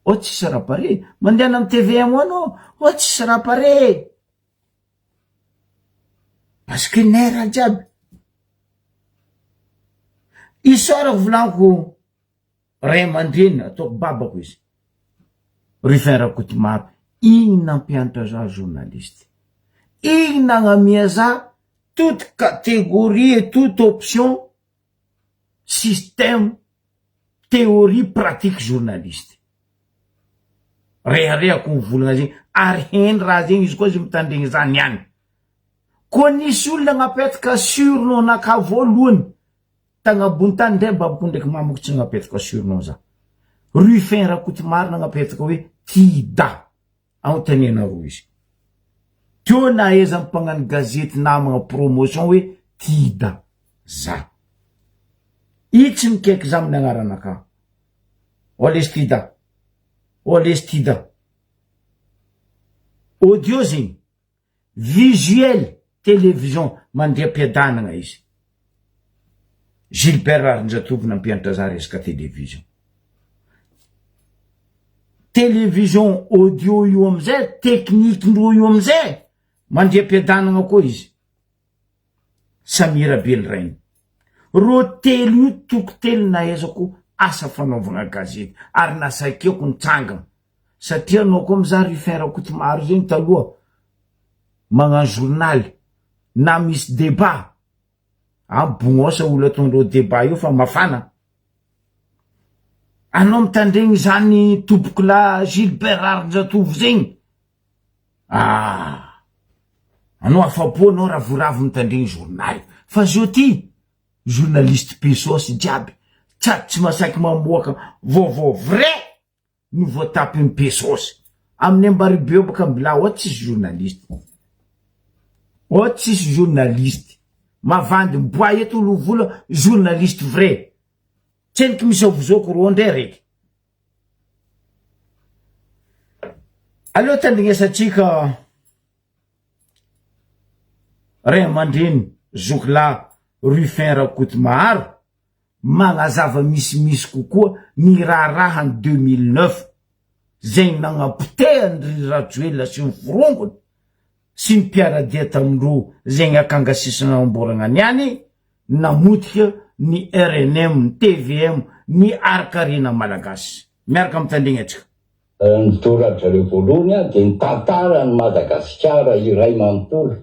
ao tsisy raha pare, mandehana amin'ny tvm ao anao, ao tsisy raha pare. Parce que nay raha jiaby. Isaorako volaniko ray aman-dreny ataoko babako izy. Rufin Rakotomavo. Igny nampianatra za journaliste. Igny nagnamia za toute catégorie et toute option système théorie pratique journaliste. Reharehako mivolagna zegny ary heny raha zegny izy koa izy mitandregny za niany. Koa nisy olona nagnapetaka surnom naka voalohany tagnabony tany ndray babako ndraiky mamako tsy nagnapetaka surnom za. Ruffin Rakotomaro nagnapetaka hoe Tida. Anontanianareo izy. Teo nahaizan'ny mpagnano gazety namagna promotion hoe Tida za. I tsy mikaiky za amin'ny agnaranakà. Ô lesy Tida. Ô lesy Tida. Audio zegny. Visuel télévision mandeha am-piadanagna izy. Gilbert Raharinjatovo nampianatra za resaka télévision. Télévision audio io amizay, technique-ndreo io amizay, mandeha am-piadanagna koa izy. Samira Belirainy. Reo telo io toko telo nahaizako asa fanaovagna gazety ary nasakiako nitsangana satria anao koa mizaha Ruffin Rakotomaro zegny taloha magnano journal na misy débat an bognôsa olo ataondreo débat io fa mafana anao mitandregny zany tompokolahy Gilbert Raharinjatovo zegny Ah! Anao afapo anao ravoravo mitandregny journal fa zao ty journaliste pesos jiaby sady tsy masaky mamoaka vaovao vrai no voatapin'ny pesos amin'ny ambaribe ao baka mbola ao tsisy journaliste ao tsisy journaliste mavandy miboa eto olo vola journaliste vrai tseniky misy avozoko ro ndray reky Aleo tandrignesantsika ray aman-dreny zokilahy Ruffin Rakotomaharo magnazava misimisy kokoa ny raharahan'ny 2009 zay nagnapotehan-dry Rajoelina sy ny forongony sy ny mpiara-dia tamindreo zegny akanga sisina namboaragna niany namotika ny rnm, ny tvm, ny Arkarena Malagasy. Miaraka mitandregny atsika. Ny dora-dry zareo voalohany dia ny tantaran'i Madagasikara iray manontolo,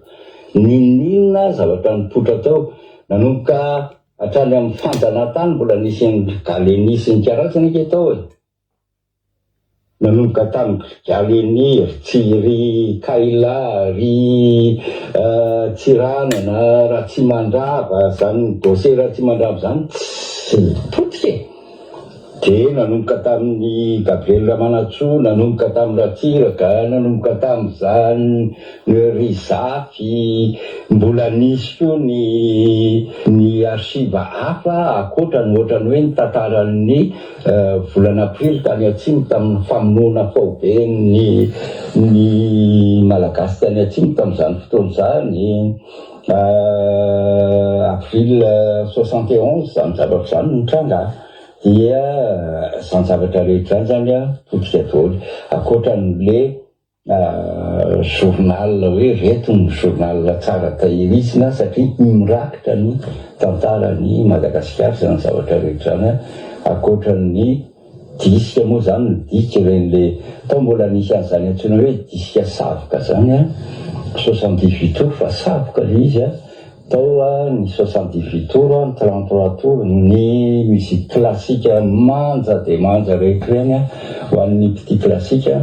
n'inon'inona zavatra nipoitra teo, nanomboka hatrany amin'ny fanjanahantany mbola nisy an'i Gallieni sy ny karazany ange tao e! Nanomboka tamin'i Gallieni, ry Tsiry, Kayla, ry Tsiranana, Ratsimandrava, izany dossier Ratsimandrava izany tsy potika e! Dia nanomboka tamin'i Gabriel Ramanantsoa, nanomboka tamin'i Ratsiraka, nanomboka tamin'izany ry Zafy, mbola nisy koa ny ny archive hafa ankoatra ny ohatran'ny hoe ny tantaran'ny volana aprily tany atsimo tamin'ny famonoana faobe ny ny Malagasy tany atsimo tamin'izany fotoana izany, avril 71 izany zavatra izany no nitranga dia izany zavatra rehetra izany zany potika daholo ankoatran'le Journal hoe reto ny journal tsara tahirizina satria mirakitra ny tantaran'i Madagasikara izany zavatra rehetra izany ankoatra ny disque moa izany ny disque ireny le tao mbola nisy an'izany antsoina hoe disque savoka izany an 78 tours fa savoka le izy an tao ny 78 tours ny 33 tours ny musique classique manja dia manja rehetra ireny an ho an'ny mpitia classique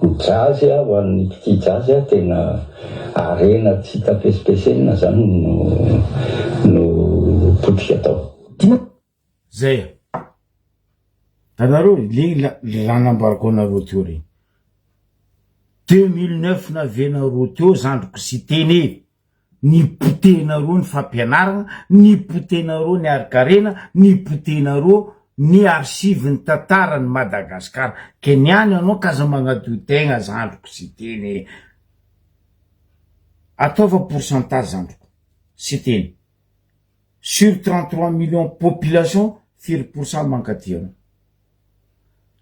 Ny jazz ho an'ny mpitia jazz tena harena tsy hita pesipesenina zany no no potika tao. Zay Hitanareo le raha nambarako anareo teo regny. 2009 navenareo teo zandriko Siteny e. Nipotehinareo ny fampianarana, nipotehinareo ny harikarena, nipotehinareo ny archive ny tantaran'i Madagascar. Ke niany anao k'aza magnadio tegna zandriko Siteny e. Ataova pourcentage zandriko Siteny. Sur 33 millions population firy pourcent mankaty anao.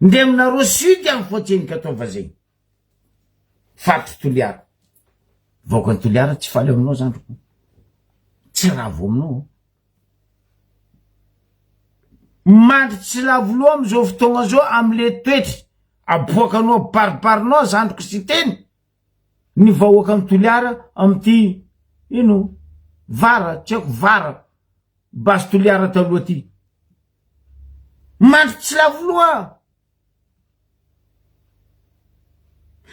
Ndeha aminareo sud any fô tsendriky ataova zegny. Faritry Toliara. Vahoakan'i Toliara tsy faly aminao zandriko. Tsy ravo aminao. Mandry tsy lavo loha am'izao fotoagna zao am'le toetry. Aboakanao baribarinao zandriko Siteny ny vahoakan'i Toliara amin'ity ino vara tsy haiko vara base Toliara taloha ty. Mandry tsy lavo loha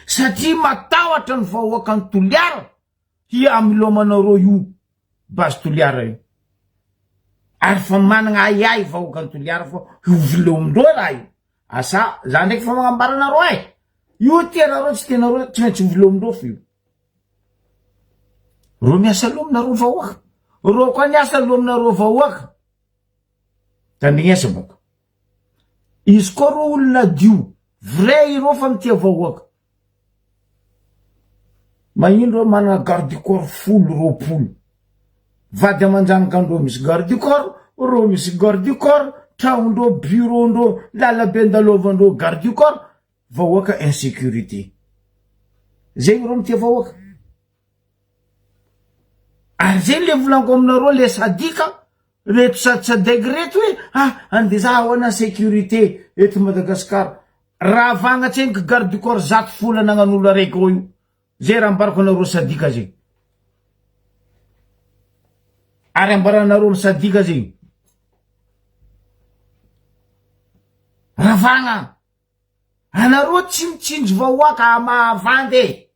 satria matahotra ny vahoakan'i Toliara hiamilomanareo io base Toliara io. Ary fa managna ahiahy vahoakan'i Toliara fa ho vilomindreo raha io. Asa za ndraiky fa magnambara anareo e! Io tianareo tsy tianareo tsy maintsy ho vilomindreo fo io. Reo miasa loha aminareo vahoaka. Reo koa niasa loha aminareo vahoaka. Tandrignesa baka. Izy koa reo olona dio. Vrai ireo fa mitia vahoaka. Magnino reo manana garde du corps 10, 20. Vady aman-janakandreo misy garde du corps, reo misy garde du corps, tragnondreo, bureau-ndreo, lalabe andalovandreo garde du corps, vahoaka insécurité. Zegny reo mitia vahoaka. Ary zegny le volaniko aminareo le sadika reto sady sadeg reto hoe ah andeha za ahoana sécurité eto Madagascar. Ravagna tseniky garde du corps 100 folo anagnan'olo araiky eo io. Zay raha ambarako anareo sadika zegny. Ary ambaranareo amy sadika zegny. Ravagna. Anareo tsy mitsinjo vahoaka mahavandy e.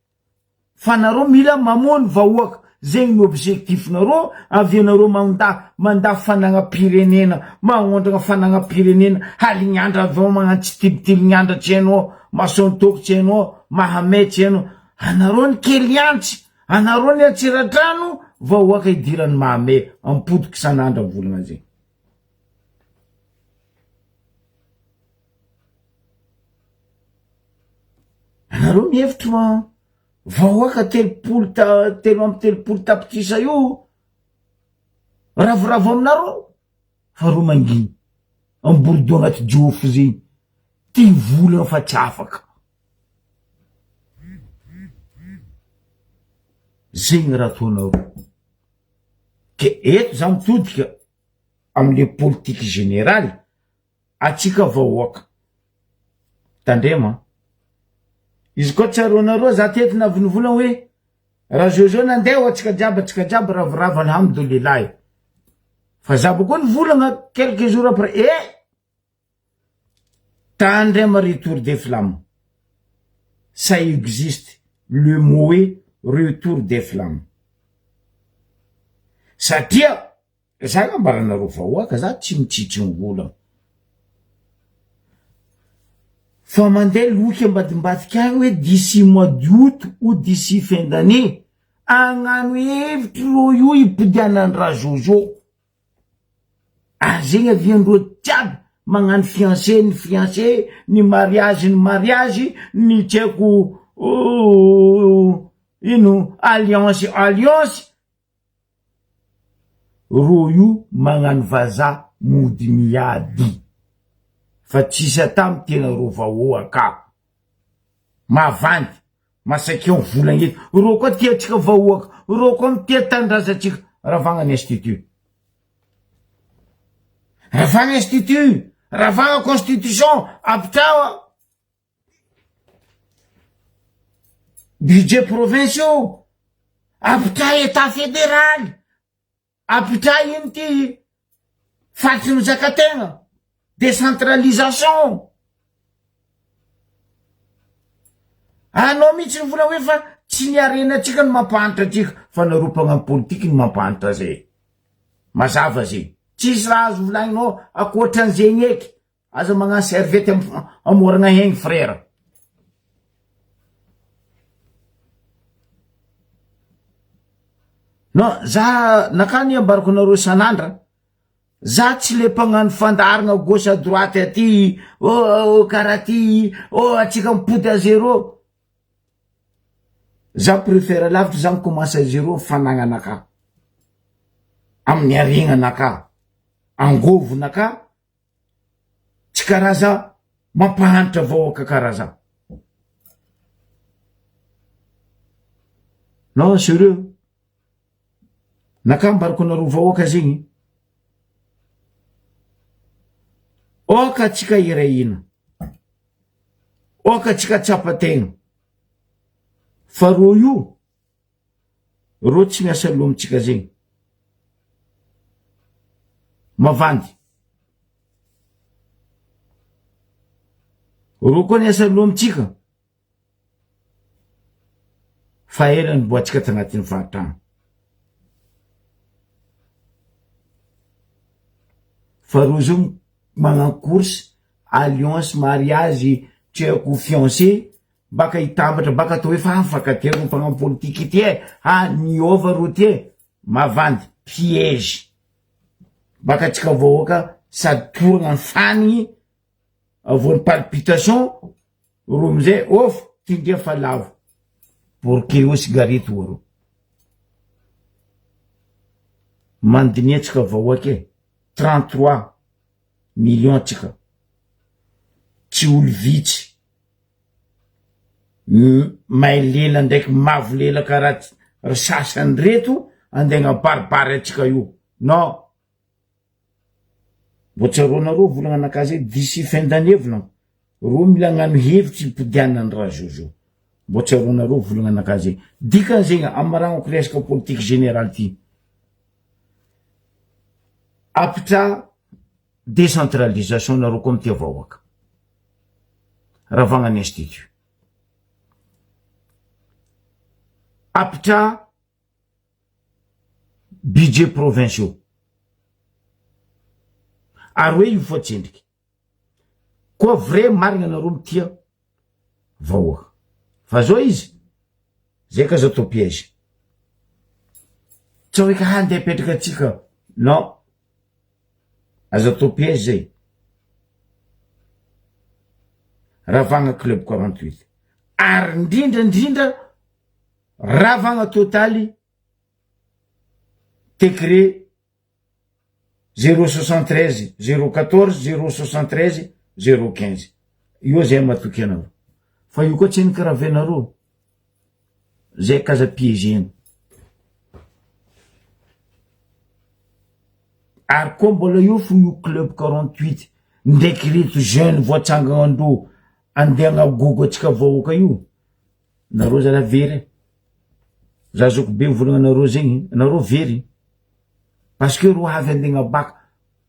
Fa nareo mila mamono vahoaka, zegny ny objectif nareo, avy eo nareo manda manda fanagnam-pirenena, magnondragna fanagnam-pirenena, halignandra avy eo magnano tsitilitilignandra tsy hainao, mason-toky tsy hainao, mahamay tsy hainao, anareo ny keliantsy, anareo ny antsiradrano, vahoaka idiran'ny mahamay, ampodiko isan'andro volagna zegny. Anareo mihevitry fa vahoaka 30 ta 33 tapitrisa io ravoravo aminareo fa reo manginy amborodo anaty jofo zegny ty volana fa tsy afaka zegny raha ataonareo ke eto za mitodika amle politique générale atsika vahoaka tandrema an! Izy koa tsaroanareo za teto navonivola hoe raha Jojo nandeha ho atsika jiaby atsika jiaby ravoravo alhamdoulilahy fa za boko nivolagna quelques jours après eh! Tandrema retour des flammes ça existe le mot hoe retour des flammes satria Za nambaranareo vahoaka za tsy mitsitsy ny olana fa mandeha loky ambadimbadika agny hoe d'ici mois d'août ou d'ici fin d'année agnano hevitry reo io hipodianany Rajojo ary zegny aviandreo jiaby magnano fiancé ny fiancé ny mariage ny mariage ny tsy haiko ino alliance alliance Rô io magnano vazaha mody miady fa tsisy atamy tena rô vahoaka mavandy masakeo volagna eto rô koa tia atsika vahoaka rô koa mitia tanindrazantsika ravagna ny institut ravagna institut ravagna constitution apitrao Budget province io, ampitray etat federaly, ampitray ino ty faritry mizaka tegna, décentralisation. Anao mihitsy nivola hoe fa tsy ny harenatsika no mampahantra atsika fa nareo mpagnano politiky no mampahantra zay. Mazava zay. Tsisy raha azo volagninao akoatran'zegny eky. Aza magnano serviette amoragna hegny frère. Non, za nakany ambarako anareo isan'andra, za tsy le mpagnano fandaharagna gauche à droite aty, oh, oh karaha ty, oh atsika mipody à zéro. Za préfère lavitra za mi-commence à zéro fanagnanakahy, amin'ny haregnanakahy, angôvonakahy, Tsy karaza mampahantra vahoaka karaza. Non sérieux. Nakambariko anareo vahoaka zegny. Oka atsika iray hina. Oka tsika tsapa tegna fa rô io rô tsy miasa loha amitsika zegny. Mavandy. Rô koa niasa loha amitsika fa ela niboatsika tagnatin'ny fahantrana. Fa rô zao magnano course, alliance, mariage, tsy haiko fiancé, baka hitambatra baka atao hoe fa mifankatia rô mpagnano politique ty e, ha niova rô ty e, mavandy, piège. Baka atsika vahoaka sady toragna ny fanigny Vao ny palpitation ro amizay off ty ndria fa lavo. Borkeo cigarette oa ro. Mandinia tsika vahoaka e. 33 millions tsika. Tsy olo vitsy. May lela ndraiky mavo lela karaha ry sasany reto andeha agnabaribary atsika io. Non. Mbô tsaroanareo volagna anakahy zay d'ici fin d'année volagno reo mila agnano hevitry hipodianany ra jojo mbô tsaroanareo volagna anakahy zay dikany zegny amaragnako resaka politique générale ty apitra décentralisation nareo koa mitia vahoaka ravagna ny institut apitra budget provinciaux ary hoe io foatsendriky koa vrai marina anareo mitia vahoaka fa zao izy zay ka aza atao piège tsy hoe ka handeha apetraka atsika non aza atao piège zay ravagna club 48 ary ndrindra ndrindra Ravagna totaly décret 073 014 073 015 io zay matoky anareo fa io koa tsy ny karavenareo zay kaza piégena ary koa mbola io fo io club 48 ndraiky reto jeune voatsangana andro andeha agnagogo atsika vahoaka io Nareo zala very e. Za zoky be mivolagna anareo zegny, nareo very. Parce que ro avy andegna bac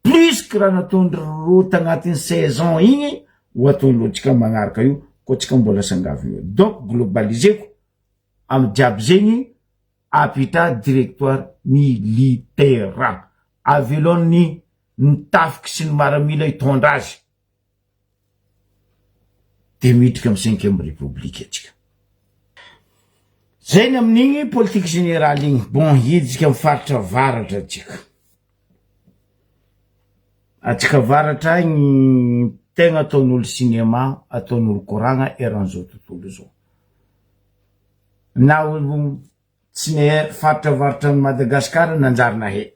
plus que raha nataondry ro tagnatin'ny 16 ans igny ho ataondreo tsika magnaraka io koa tsika mbola sangavy io. Donc globaliseko amy jiaby zegny apita directoire militaire. Avelao ny ny tafiky sy ny maramila hitondra azy. de miditra am cinquième république atsika. Zay ny amin'igny politique générale igny. Bon, hiditsika am faritra avaratra atsika. Atsika avaratra agny tegna ataon'olo cinéma, ataon'olo koragna eran'izao tontolo izao. Na olo tsy ne faritra avaratra an'i Madagasikara nanjary nahay.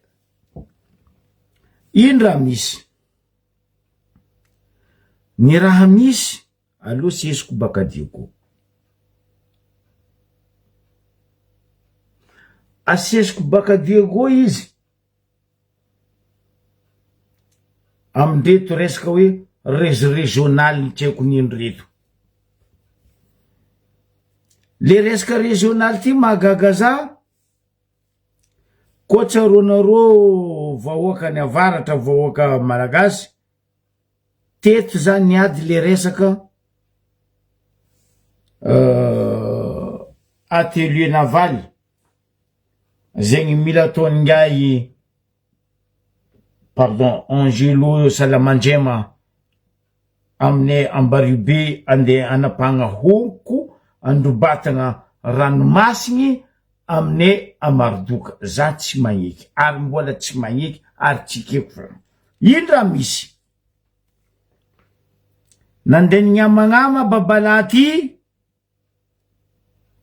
Ino raha misy? Ny raha misy aloha sesiko baka Diego. Asesiko baka Diego izy amindreto resaka hoe rezy regional tsy haiko nino reto. Le resaka regional ty mahagaga za. Koa tsaroanareo vahoaka any avaratra vahoaka malagasy teto zany niady le resaka atelier naval zegny mila ataon'ingahy pardon Angelo Salamandrema aminay Ambariobe andeha hanapahagna honko androbatagna ranomasigny aminay Amarodoka za tsy magneky ary mbola tsy magneky ary tsy ekeko vraiment ino raha misy nandeha nignamagnama babalahy ty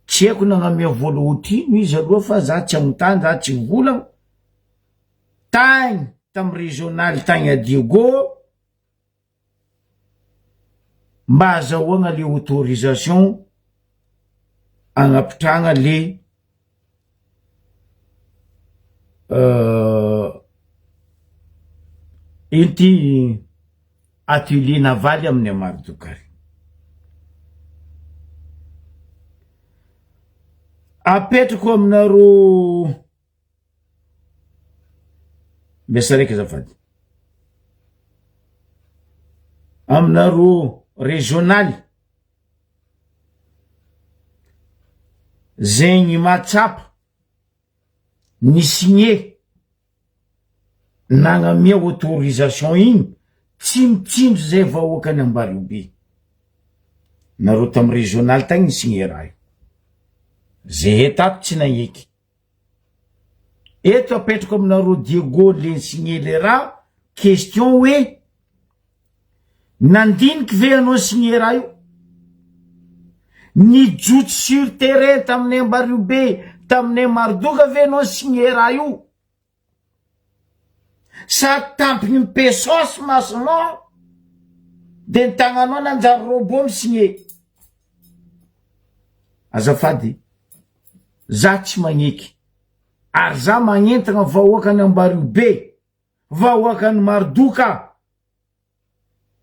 Tsy haiko nagnamia vola otrino izy aloha fa za tsy agnontany za tsy mivolagna, tagny tamy regional tagny a Diego mba azahoagna le autorisation agnapitrahagna le ino ty atelier navaly amin'ny Amaridokary. Apetrako aminareo miasa raiky azafady. Aminareo régional zegny mahatsapa ny signé nagnamia autorisation igny tsy mitsinjo zay vahoakany Ambariobe. Nareo tamy régional tagny ni-signé raha io. Zehe tato tsy nagneky. Eto apetrako aminareo Diego le ni-signé le raha, question hoe Nandiniky ve ianao signé raha io? Nijotso sur terrain taminay Ambariobe, taminay Marodoka ve ianao signé raha io? Sa tampony mipesos masonao de ny tagnanao nanjary robot mi-signé? Azafady, za tsy magneky ary za magnentagna vahoakan'i Ambariobe Vahoakan'i Mardoka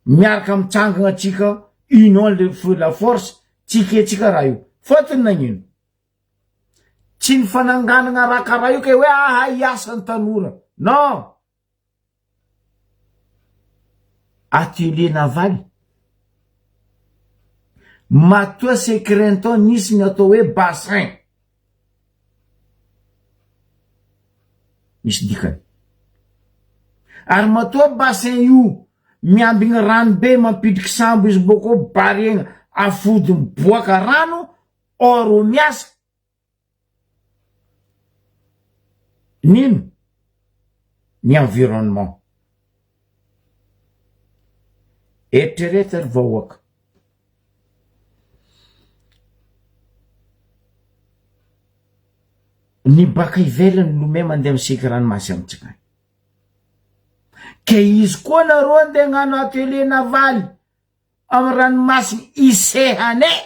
miaraka mitsangana atsika union le feu la force tsy eketsika raha io fotony nagnino tsy ny fananganana raha karaha io ke hoe aha hiasa ny tanora non atelier naval matoa secrenton nisy ny atao hoe bassin Misy dikany. Ary matoa bassin io miambigny rano be mampidriky sambo izy bôkô bariegna afody miboaka rano or miasa. Nino? Ny environnement. Eritrereto ry vahoaka. Ny baka ivelany lomay mandeha miseky ranomasy amintsika any. Ke izy koa nareo andeha hagnano atelier navaly amy ranomasiny isehanay,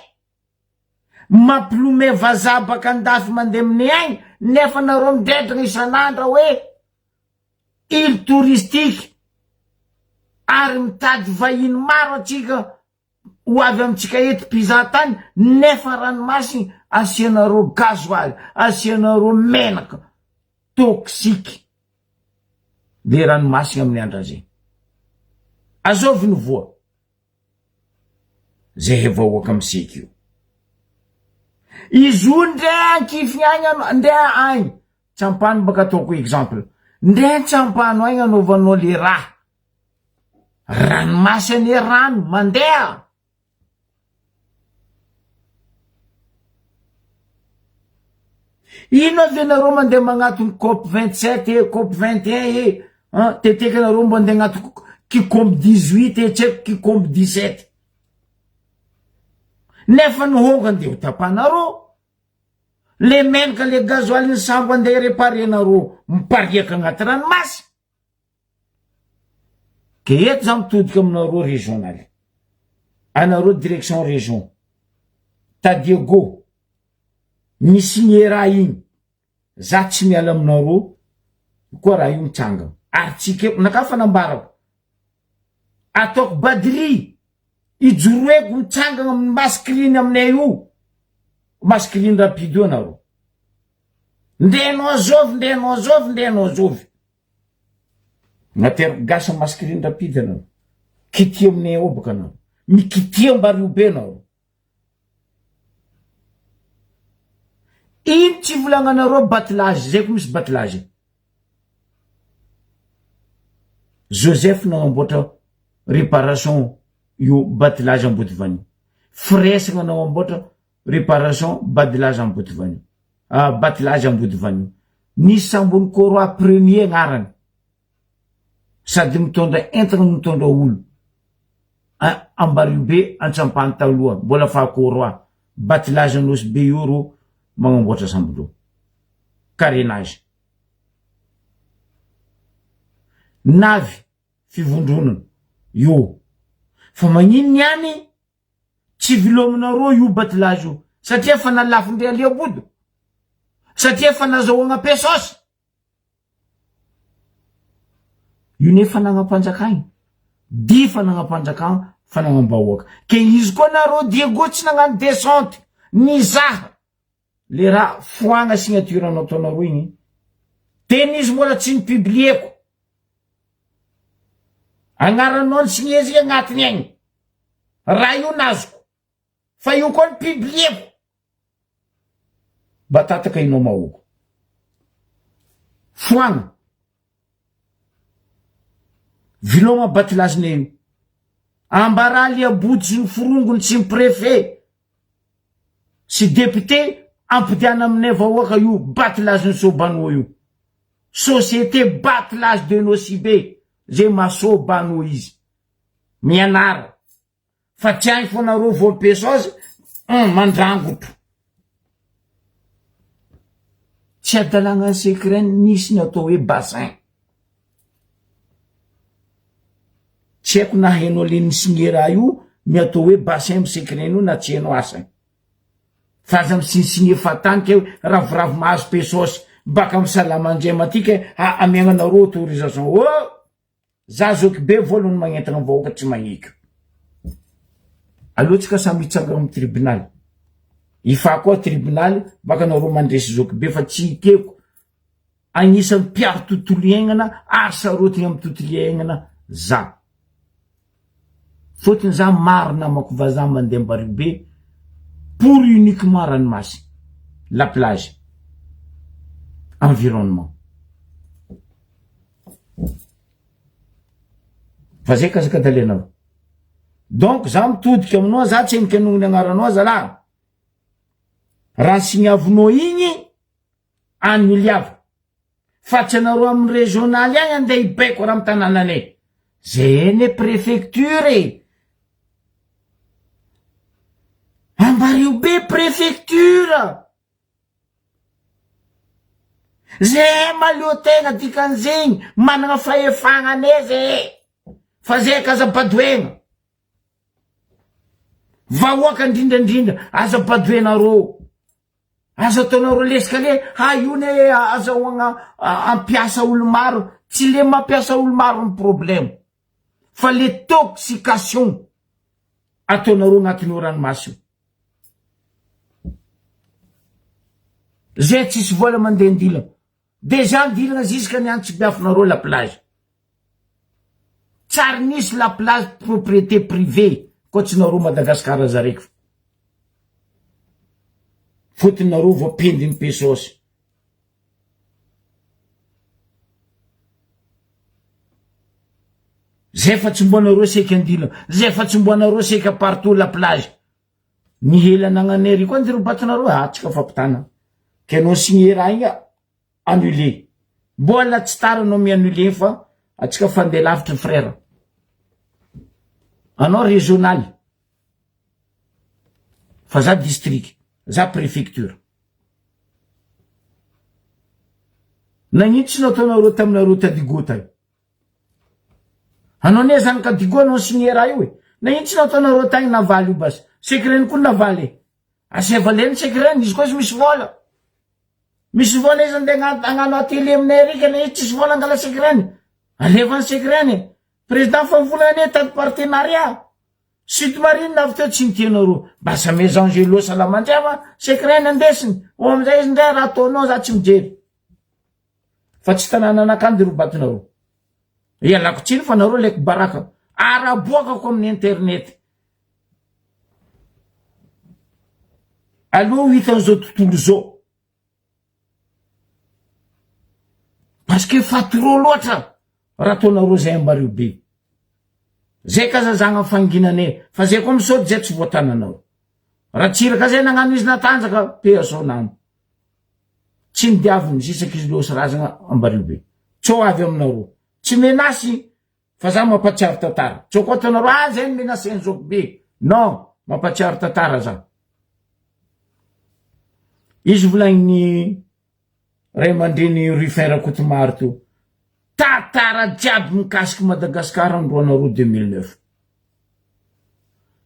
mampilomay vazaha baka andafy mandeha aminay agny nefa nareo midredragna isan'andro hoe ile touristique ary mitady vahiny maro atsika ho avy amintsika eto mpizaha tany nefa ranomasiny asianareo gasoil asianareo menaka toxique le ranomasiny amin'ny andra zegny azovy ny voa zay vahoaka miseky io izy io ndre ankifiny agny ano ndre agny tsampano baka ataoko exemple ndre tsampano agny anaovanao le raha Ranomasy anie rano mandeha. Ino avy ianareo mandeha magnatony cop 27 e, cop 21 e, an, teteky anareo mbo andeha agnatony kikomby 18 e, tsy haiko kikomby 17. Nefa ny honga andeha ho tapanareo. Le menaka le gasoil ny sambo andeha reparenareo mipariaka agnaty ranomasy. Ke eto za mitodika aminareo regional, anareo direction region, Tadiego, mi signer raha igny, za tsy miala aminareo koa raha io mitsangana, ary tsy ekeko, naka fa nambarako, ataoko badry, ijoroeko mitsangana amin'ny mascreen aminay io, mascreen rapide io anareo, ndeha anao azovy, ndeha anao azovy, ndeha anao azovy. Nateriko gasy am masculine rapide anao. Kitia aminay ao baka anao. Mikitia ambariobe anao. Ino tsy volagnanareo batelage zay ko misy batelage. Joseph nagnamboatra réparation io batelage Ambodivany. Firaisagna nagnamboatra Réparation badilaza Ambodivanio ah batilaza Ambodivanio Nisy sambon'i Koroa premier agnarany sady mitondra entagna no mitondra olo ah Ambariobe Antsampany taloha mbola faha Koroa batilaza Nosy be io ro magnamboatra sambondreo carénage Navy fivondronana io fa magnino niany Tsy vilominareo io batilazy io satria efa nalafondre Aliabodo, satria efa nazahoagna pesos. Io ne fanagnam-panjakagna, dia fanagnam-panjakagna fanagnam-bahoaka. Ke izy koa nareo Diego tsy nagnano descente nizaha. Le raha foagna signature nataonareo igny. Teny izy mbola tsy ni-publier-ko. Agnaranao ni-signer zegny agnatiny agny. Raha io nazoko. Fa io koa ni-publier-ko. Mba tataka inao mahoko. Foagna. Viloma batilazine io. Ambarà liabodo sy ny forongony sy ny préfet sy député ampodiana aminay vahoaka io batilazin'ny Sobano io. Société batelage de Nosy Be zay maha Sobano izy. Mianara. Fa tsy hay fona reo voapeso azy hum mandrangotro. Tsy adalagna secret nisy ny atao hoe bassin. Tsy haiko na hainao le ni-signer raha io ny atao hoe bassin am secret io na tsy hainao asa. Fa aza mi-signer fahatany kay hoe ravoravo mahazo pesos baka am salamandriama aty kay amiagna anareo autorisation. Oh! Za zoky be voalohany magnentana ny vahoaka tsy magneky. Aleo tsika samy hitsangana am tribonaly. Ifa koa tribonaly baka nareo mandresy zoky be fa tsy ekeko. Agnisan'ny mpiaro tontolo iaignana ary sarotiny am tontolo iaignana za. Fotony za maro namako vazaha mandeha Ambarivo be pour uniquement ranomasina, la plage, environnement. Fa zay kazakadalenao. Donc za mitodika aminao za tsy henika noho ny agnaranao zalahy. Raha signavinao igny annulava. Fa tsy anareo amin'ny régional agny andeha hibaiko raha amy tanànanay. Zay anie préfecture e. Ambario be préfecture. Zehe mahaleo tegna dikan'izegny managna fahefagna ane zehe fa zehe ka aza badoegna. Vahoaka indrindrandrindra aza badoenareo. Aza ataonareo lesika le ha io ne azahoagna ampiasa olo maro, tsy le mampiasa olo maro ny problème fa le toxication ataonareo agnatin'io ranomasy io. Zay tsisy vola mandeha andilana. Déjà andilana jusqu'à ny any Tsibiafinareo la plage. Tsary nisy la plage propriété privée koa tsy nareo Madagascar zareko. Fotony nareo voapendin'ny pesos. Zay fa tsy mbo anareo seka andilana. Zay fa tsy mbo anareo seka partout la plage. Ny hela anagnanay ery koa anjireo batonareo ah tsika fampitana ke anao signé raha igny annulé mbola tsy tara anao mi-annuler fa atsika fandeha lavitry frère anao régional fa za district za préfecture nagnino tsy nataonareo taminareo tadigo tagny Anao anie zanaka Digo anao signé raha io e. Na ino tsy nataonareo tagny navaly io basy. Secret-ny koa navaly e. Asaivo aleny secret-ny, izy koa izy misy vola. Misy vola izy andeha hagnano atelier aminay ery ka na izy tsisy vola angala secret-ny. Alefa ny secret-ny. Président fa mivolagna anie hitady partenariat. Sud marine avy teo tsy nitianareo. Mba samia Angelo Salamandriava secret-ny andesiny. Ao amizay izy ndray raha ataonao za tsy mijery. Fa tsy tanànan'akany de robatinareo. Ialako tsiny fa nareo laiko baraka. Ary aboakako amin'ny internet. Aleo ho hitan'izao tontolo izao. Parce que fa trop loatra raha ataonareo zay ambareo be. Zay ka zazagna fanginane fa zay koa misaoty zay tsy voatananareo. Ratsiraka zay nagnano izy natanjaka paix à son âme. Tsy ny diaviny sisaky izy losy razagna ambario be. Tsô avy aminareo. Tsy menasy fa za mampatsiaro tantara. Tsô koa ataonareo ah zay ny menacen zoky be. Non, mampatsiaro tantara za. Izy volagniny ray aman-dreny Ruffin Rakotomaro teo. Tantara jiaby mikasiky Madagascar androanareo 2009.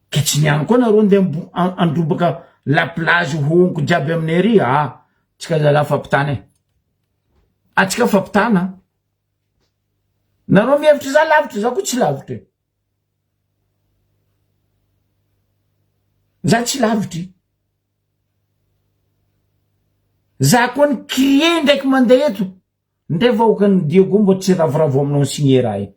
Ke tsy niany koa nareo ndeha androbaka la plage honko jiaby aminay ery ah tsika zalahy fampitana e atsika fampitana nareo mihevitra za lavitra za koa tsy lavitra e za tsy lavitry. Za koa ny crie ndraiky mandeha eto ndray vahoakan'i Diego mbo tsy ravoravo aminao ni-signer raha io.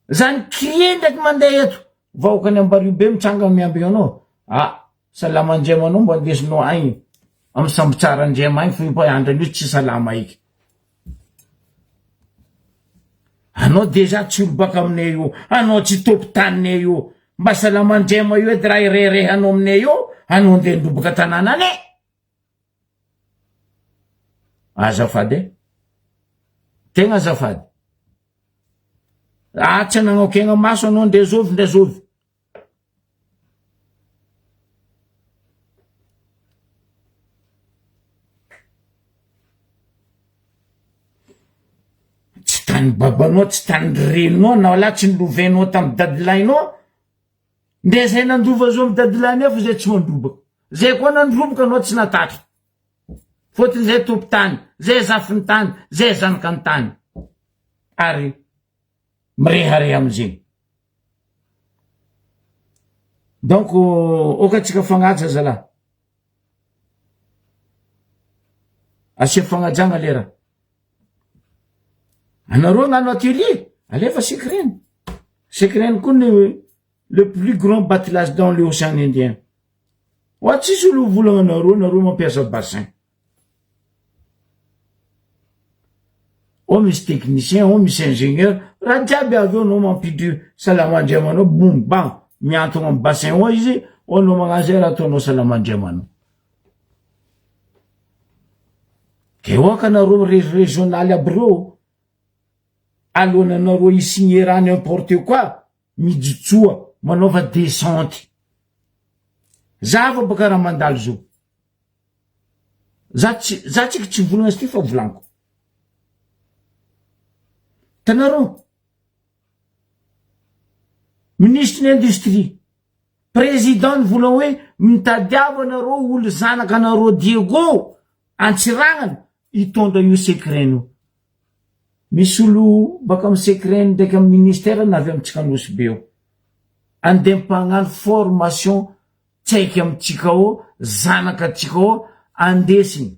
Za ny crie ndraiky mandeha eto vahoakan'i Ambariobe mitsangana miambigna anao. Ah salama Andriama anao mbo andesinao agny amy sambotsara Andriama agny fa io mpo andran'io tsy salama eky. Anao dejà tsy olo baka aminay io, anao tsy tompon taninay io, mba salama Andriama io edy raha ireharehanao aminay io, anao ndeha ndrobaka tanànanay. Azafady e. Tegna azafady. Ah tsy anagnao maso anao ndre zovy ndre zovy. Tsy tany babanao, tsy tany reninao, na lahy tsy nolovainao tamin'ny dadilahinao. Ndre zay nandova zo amin'ny dadilahy nefa zay tsy mandrobaka. Zay koa nandroboka anao tsy natatry. Fôtony zay tompon-tany, zay zafin'ny tany, zay zanaka ny tany. Ary mirehareha amizegny. Donc oka atsika fagnaja zalahy. Asia fagnajagna le raha. Anareo agnano atelier, alefa secret. Secret koa ny le plus grand battelage dans l'océan Indien. Oa tsisy olo volagna anareo, nareo mampiasa bassin. Ao misy technicien, ao misy ingénieur, raha jiaby avy eo anao mampidry salama andriamanao, boum bam, miantogna amy bassin ao izy, ao anao magnano zay raha ataonao salama andriamanao. De oka anareo régional aby reo, alohan'ny anareo hi-signer raha n'importe quoi, mijotsoa, manaova descente. Zava baka raha mandalo zao. Za tsy za tsika tsy volagna izy ty fa volaniko. Hitanareo? Minisitry ny industrie, président nivolagna hoe mitadiava anareo olo zanaka anareo Diego Antsiranana hitondra io secret io. Misy olo baka amy secret ndraiky amy ministère na avy amitsika Nosy Be io. Andeha mpagnano formation Tsy aiky amintsika ao zanaka antsika ao andesiny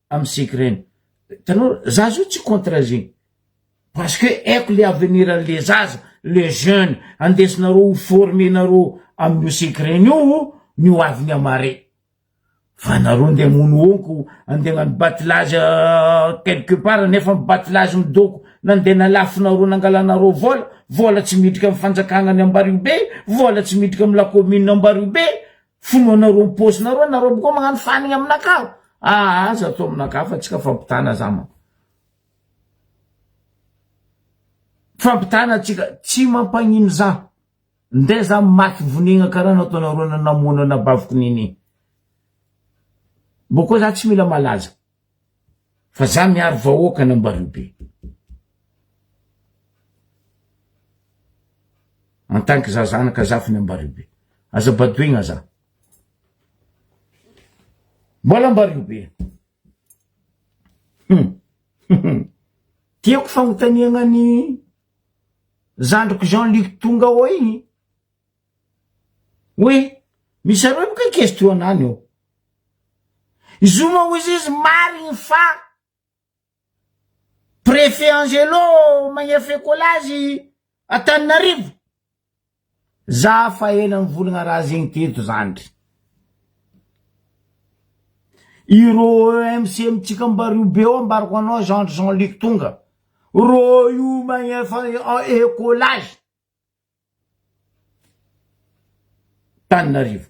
amy secret hitanao za zao tsy contre zegny parce que aiko le avenir anle zaza le jeune andesinareo ho former nareo amin'io secret io ny ho aviny amare fa nareo ndeha hamono honko andeha hagnano batelage quelque part nefa ny batelage midoko nandeha nalafonareo nangalanareo vola vola tsy midrika amy fanjakagna any Ambariobe vola tsy midrika amy la commune Ambariobe fonoanareo am paosinareo nareo boko magnano fanigny aminakahy aa aza atao aminakahy fa tsika fampitana za ma fampitana tsika tsy mampagnino za Ndeha za maty vonegna karaha nataonareo nanamono anabaviko nene. Mbô koa za tsy mila malaza fa za miaro vahoaka an'Ambariobe. En tant que za zanaka zafiny Ambariobe. Aza badoegna za. Mbola Ambariobe. Hum. Tiako fagnontaniagna ny Zandriko Jean Luc tonga ao igny hoe misy aroe boka question anany eo. Izy moa hoy izy marigny fa préfet Angelo magnefa écolage Antananarivo. Za fa ela nivolagna raha zegny teto zandry. Ireo EMC amintsika Ambariobe ao ambarako anao zandry Jean Luc tonga. Rô io magnefa écolage. Tananarivo.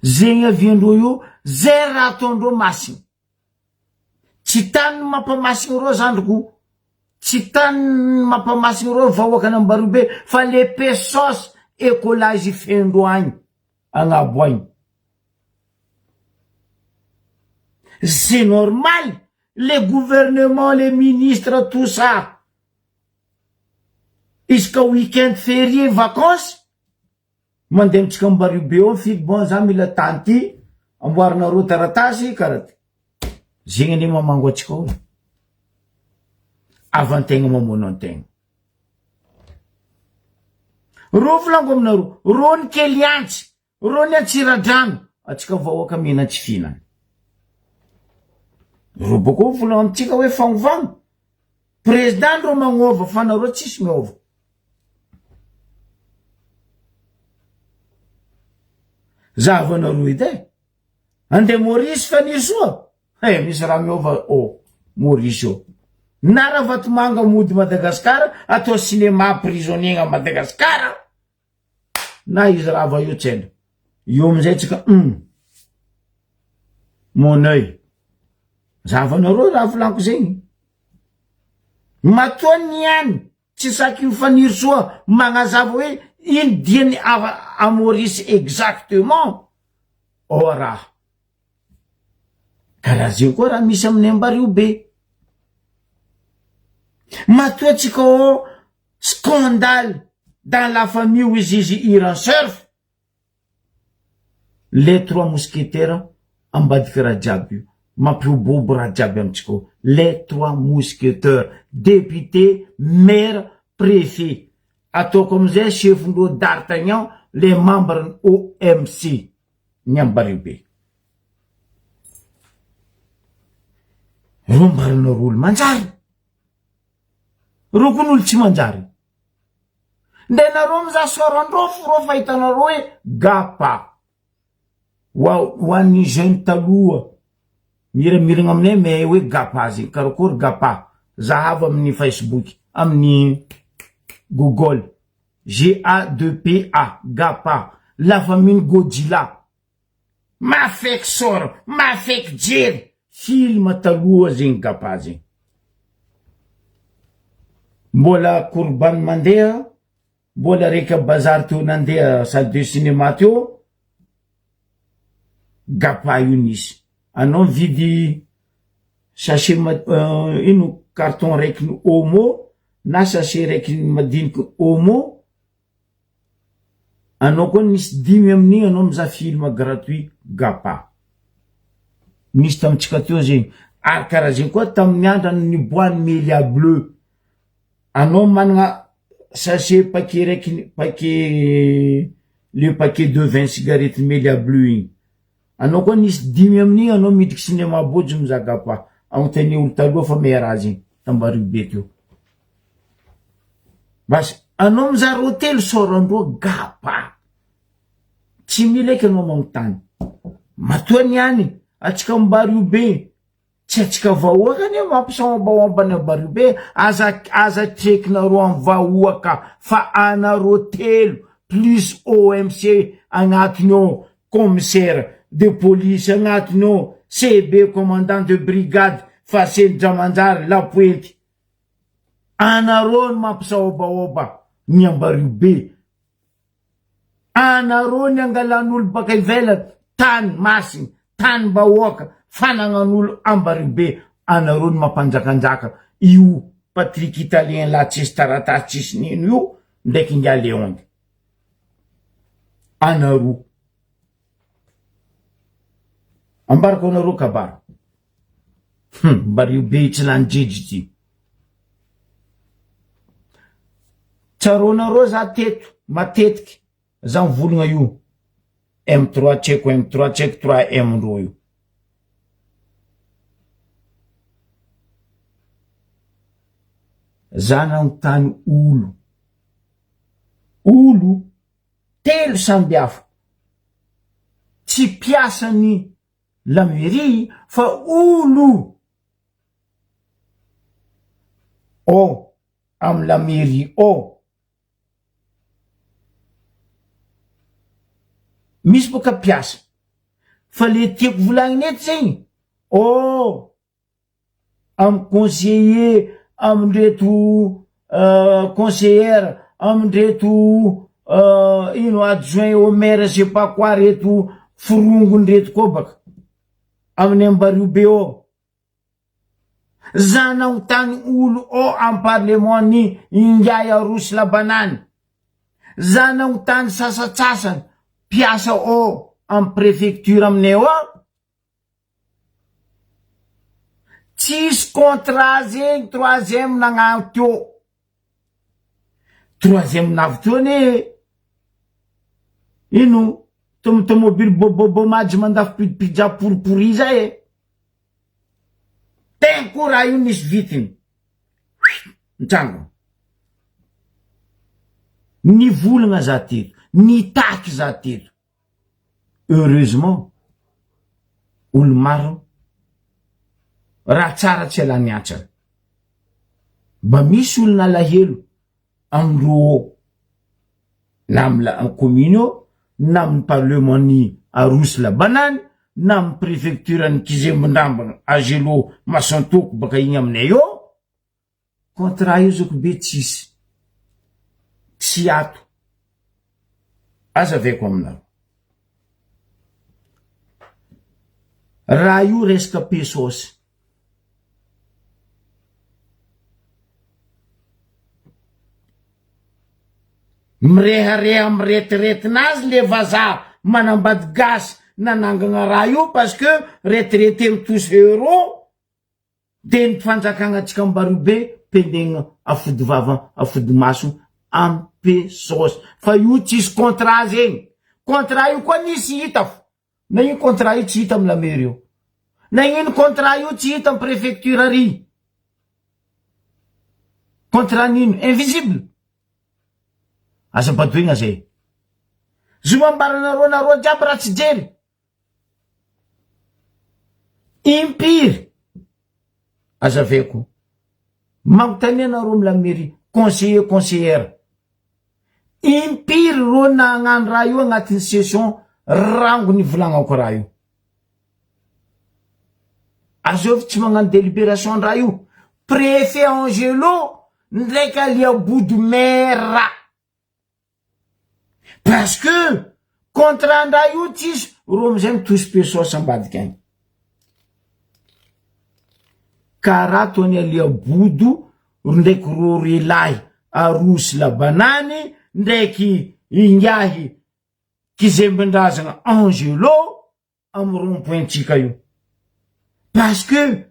Zegny aviandreo io, zay raha ataondreo masigny. Tsy tany ny mampamasigny reo zandriko, tsy tany ny mampamasigny reo vahoakan'Ambariobe fa le pesos écolage fendro agny agnabo agny. C'est normal, le gouvernement, les ministres, tout ça. Isaka week-end férié, vacances, Mandeha amintsika Ambariobe eo mifidy bon za mila tany ty amboarinareo taratasy karaha ty. Zegny anie mamango antsika ao e. Avantegna mamono antegna. Rô volango aminareo, rô ny kely antsy, rô ny antsiradrano, antsika vahoaka mihina tsy fihinana. Reo bôkô mivolagna amintsika hoe fanovagna. Président ndreo magnova fa nareo tsisy miova. Zahavanareo edy e. Andeha Maurice Fanirisoa? He, misy raha miova ao Maurice ao. Na Ravatomanga mody Madagascar atao cinéma prisonnier à Madagascar. Na izy rava io tsena. Io amizay tsika hum. Mon oeil. Zahavanareo raha volaniko zegny. Matoa niany tsy saky Fanirisoa magnazava hoe ino diany à Maurice exactement. Ao raha. Karaha zegny koa raha misy aminay Ambario be. Matoa tsika ao scandale dans la famille hoy izy Iran surf. Les trois mousquetaires ambadiky raha jiaby io. Mampihobohobo raha jiaby amitsika ao. Les trois mousquetaires, député, maire, préfet. Ataoko amizay chef-ndreo D'Artagnan les membres ny OMC. Ny Ambario be. Reo mbarinareo olo manjary. Reo koa ny olo tsy manjary. Nde nareo mizaha soarandrofo reo fa hitanareo hoe gapa. Ho an'ny jeune taloha miramiragna aminay mais hoe gapa zegny karakory gapa. Zahavo amin'ny facebook amin'ny google. G-A-2-P-A gapa la famille Godzilla. Mafeky sôra, mafeky jery. Film taloha zegny gapa zegny. Mbola korban mandeha, mbola reka bazary teo nandeha salle de cinéma teo, gapa io nisy. Anao mividy sachet ino carton raiky ny omo na sachet raiky ny madiniky omo, anao koa nisy dimy amin'igny anao mizaha film gratuit gapa. Nisy tamintsika teo zegny. Ary karaha zegny koa tamin'ny andra niboahan'ny Melia bleu. Anao managna sachet paquet raiky paquet le paquet de 20 cigarettes Melia bleu igny. Anao koa nisy dimy amin'igny anao midriky cinéma bôjo mizaha gapa. Agnontania olo taloha fa meilleur azy igny tambarivo be teo. Basy anao mizaha rô telo sôrandrô gapa. Tsy mila eky anao magnontany. Matoa niany atsika ambario be tsy atsika vahoaka anie mampisaombaomba ny ambario be aza aza trekinareo am vahoaka fa anareo telo plus OMC agnatiny ao commissaire de police agnatiny ao CB commandant de brigade Faseny Dramanjary Lapoenty anareo no mampisaobaoba ny ambario be Anareo ny angalan'olo baka ivelany tany masiny tanim-bahoaka fanagnan'olo Ambaribe anareo ny mampanjakanjaka io Patrick italien la tsisy taratasy tsisy nino io ndraiky ingahy Leonde anareo ambarako anareo kabaro hum Ambariobe tsy lany jejy ty Tsaroanareo za teto matetiky za mivolagna io M trois tsy haiko M trois tsy haiko trois M ndreo io. Za nanontany olo, olo telo samby hafa, tsy mpiasan'ny la mairie fa olo ao amy la mairie ao. Misy boka mpiasa fa le tiako volagnina eto zegny oh amy conseiller amindreto conseillère amindreto ino adjoint au maire je sais pas quoi reto forongony reto koa baka amin'ny Ambario be ao. Za nagnontany olo ao am parlement ny ingahy Arosy Labanany. Za nagnontany sasatsasany mpiasa ao am prefecture aminay ao. Tsisy contrat zegny troisième nagnano teo. Troisième navy teo anie ino tom- tomobile bôbôbô majy mandafo pizza poripory zay e. Tegna koa raha io nisy vitiny. Mitranga. Nivolagna za teto, nitaky za teto. Heureusement, olo maro raha tsara tsy alany antsana. Mba misy olo nalahelo amindreo na amy la commune eo na amy parlement ny Arosy la banane na amy préfecture ny Kizembondrambana Agelo Masantoko baka igny aminay eo. Contrat io zokibe tsisy. Tsy ato. Azavaiko aminareo. Raha io resaka pesos. Mirehareha miretiretin'azy le vazaha manambady gasy nanangana raha io parce que retraité mitosy euro. Teny fanjakagna Tsikambarobe pendegna afody vava afody maso ampe saosy fa io tsisy contrat zegny contrat io koa nisy hita fo na io contrat io tsy hita am la mairie io nagnino contrat io tsy hita am prefecture ary contrat nino invisible aza badoigna zay zoma ambaranareo nareo jiaby raha tsy jery Impiry azavaiko magnontania anareo am la mairie conseiller conseillère impiry reo nagnano raha io agnatin'ny session rango nivolagnako raha io azovy tsy magnano délibération raha io préfet Angelo ndraiky Aliabodo maire Parce que contrat ndray io tsisy, ro amizay mitosy pesos ambadika agny. Karaha toa ny Alia Bodo ndraiky ro relahy Arosy Labanany ndraiky ingahy Kizembindrazagna Angelo am rond point tsika io parce que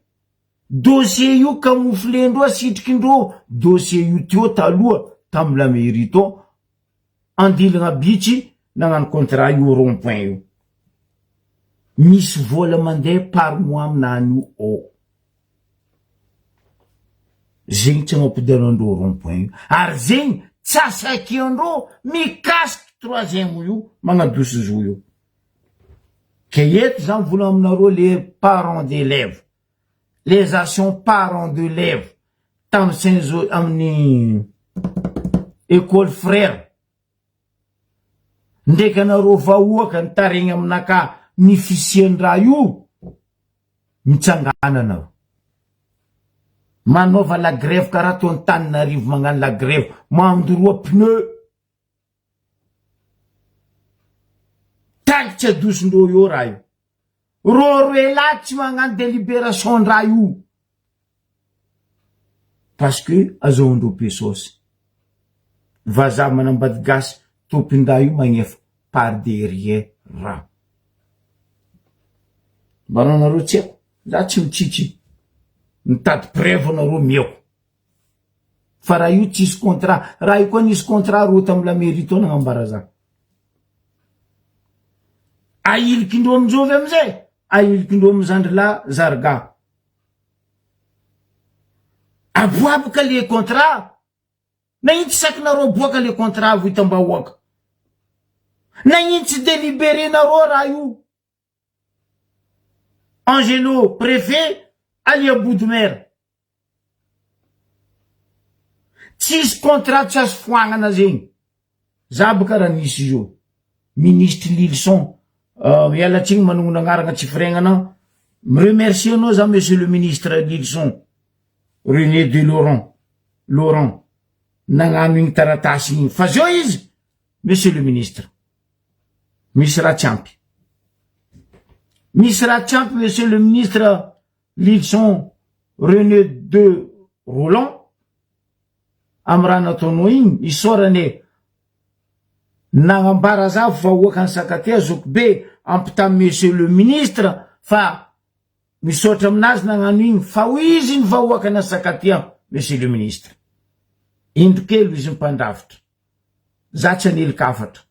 dossier io camouflendreo asitrikindreo dossier io teo taloha tam la mairie tao andilagna bitsy nagnano contrat io rond point io misy vola mandeha par mois aminany io ao zegny tsy agnampidianandreo rond point io ary zegny tsy asakiandreo mikasiky troisième io magnadosy zo io. Ke eto za mivolagna aminareo les parents d'élèves, les anciens parents d'élèves tam saint jo amin'ny école frère ndraiky anareo vahoaka nitaregny aminakahy ny fisian'ny raha io, mitsangana anareo. Manaova la grève karaha toa Antananarivo magnano la grève, mandoroa pneu. Tagny tsy adosondreo eo raha io. Rô roelahy tsy magnano délibération ndra io. Parce que azahoandreo pesos. Vazaha manambady gasy tompon-dahy io magnefa par derrière raha. Mba tsy haiko, za tsy mitsitsy. Mitady preuve anareo miako. Fa raha io tsisy contrat, raha io koa nisy contrat ro tamy la mairie tao nagnambara za. Ahilikindreo aminjovy amizay, ahilikindreo amy zandry lahy zarga. Aboaboka le contrat, nagnino tsy sakinareo aboaka le contrat vo hitam-bahoaka. Nagnino tsy délibérenareo raha io. Angelo préfet Ali Aboud maire. Tsisy contrat tsy azo foagnana zegny. Za boka raha nisy izy io. Ministre Lilison, miala tsigny manognona agnarana tsy firegnana. Mi-remercier anao za monsieur le ministre Lilison René de Laurent, Laurent nagnano igny taratasy igny. Fa zao izy monsieur le ministre. Misy raha tsy ampy. Misy raha tsy ampy monsieur le ministre Lilison René de Roland amy raha nataonao igny isaorana e nagnambara za vahoaka ny Sakatea zokibe ampità monsieur le ministre fa misaotra aminazy nagnano igny fa hoy izy ny vahoaka ny Sakatea monsieur le ministre indro kely izy mpandrafitra za tsy anelin-kafatra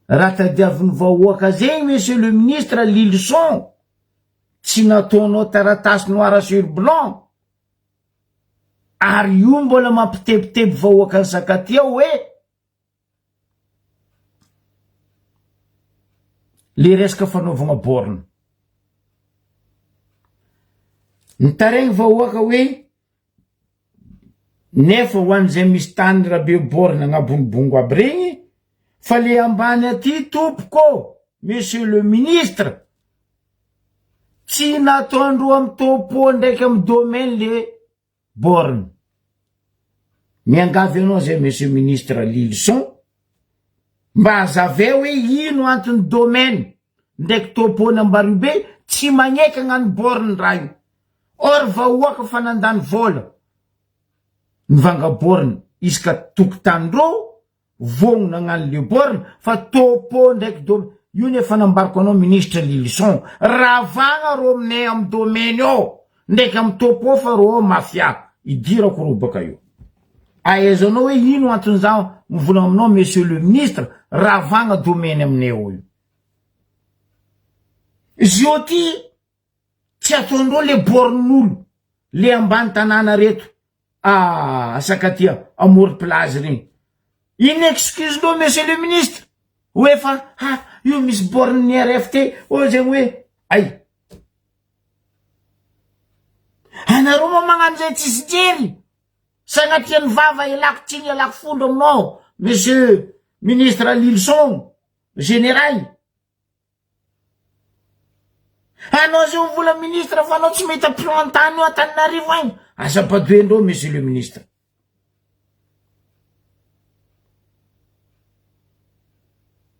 raha tadiavin'ny vahoaka zegny monsieur le ministre Lilison. tsy nataonao taratasy noir sur blanc ary io mbola mampitebiteby vahoakan'i Sakatia hoe le resaka fanaovagna borne. Nitaregny vahoaka hoe nefa ho an'izay misy tany rabe borne agnabon'ny bongo aby regny fa le ambany aty tompoko monsieur le ministre tsy nataondreo amy topo ndraiky amy domaine le borne. Miangavy anao zay monsieur ministre Lilison mba azavay hoe ino antony domaine ndraiky topo n'Ambariobe tsy magneky agnano borne raha io. Or vahoaka fa nandany vola nivanga borne isaka tokotany-dreo Vognona agnano le borne fa topo ndraiky dom io ny efa nambariko anao ministre Lilison ravagna rô aminay am domaine ao ndraiky am topo fa rô ao mafia idirako rô baka io ahaizanao hoe ino antony za mivolagna aminao monsieur le ministre ravagna domaine aminay ao io zio ty tsy ataondreo le borne-n'olo le ambany tanàna reto Ah Sakatia amory plage regny. Ino excuse nao monsieur le ministre? Hoe fa ha io misy borne ny RFT ô zegny hoe ay. Anareo moa magnano zay tsisy jery. Sagnatria ny vava ialako tsiny ialako fondro aminao monsieur ministre Lilison général. Anao zao vola ministre fa anao tsy mahita plan tany io Antananarivo agny. Aza badoen-dreo monsieur le ministre.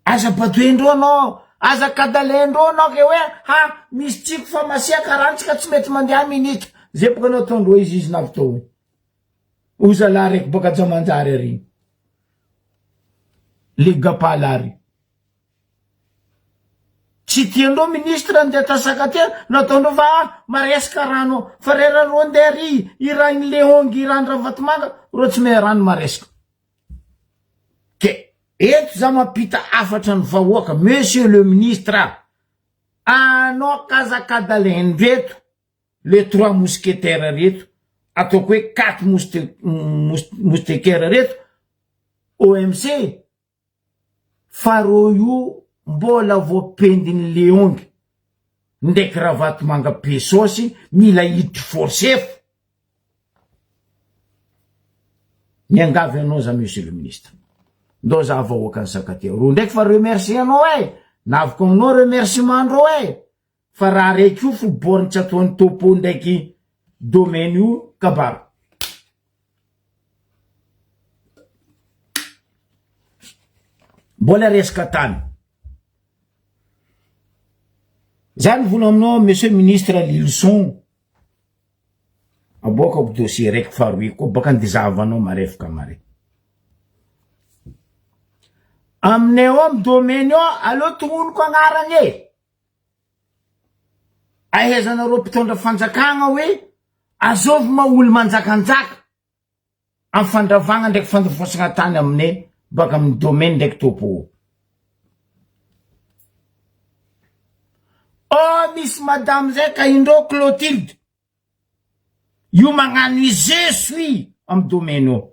Aza badoen-dreo anao, aza kadalen-dreo anao ke hoe ha misy tsiko fa masiaka rantsika tsy mety mandeha minitra. Zay boka anao ataondreo izy izy navy tao. O zalahy raiky boka Jamanjary ary. Le gapala ary. Tsy tiandreo ministre andeha tasakatia nataondreo fa ah maresaka rano fa rera reo andeha ry i rainy leongy i rany ravatomanga reo tsy mahay rano maresaka ke eto za mampita hafatra ny vahoaka monsieur le ministre anao kazakadalen reto le trois mousquetaires reto ataoko hoe quatre moustequaires reto OMC Fa rô io mbola voapendin'i Leong ndraiky Ravatomanga be saosy mila hiditry force fo. Miangavy anao za monsieur le ministre. Ndao za vahoakan'i Sakatia rô ndraiky fa remercier anao e! Naviko aminao remerciement ndrô e! Fa raha raiky io fo borne tsy ataon'i topo ndraiky domaine io kabaro. Mbola resaka tany. Za nivola aminao monsieur ministre Lilison aboakako dossier raiky faharoe koa baka ndizahavanao marefoka mare. Aminay ao amy domaine ao aleo tognoniko agnarany e. Ahaizanareo mpitondra fanjakagna hoe azovy ma olo manjakanjaka am fandravagna ndraiky fandofosagna tany amine baka amin'ny domaine ndraiky topo o. Oh misy madame zay ka indreo Clotilde Io magnano i je suis am domaine io.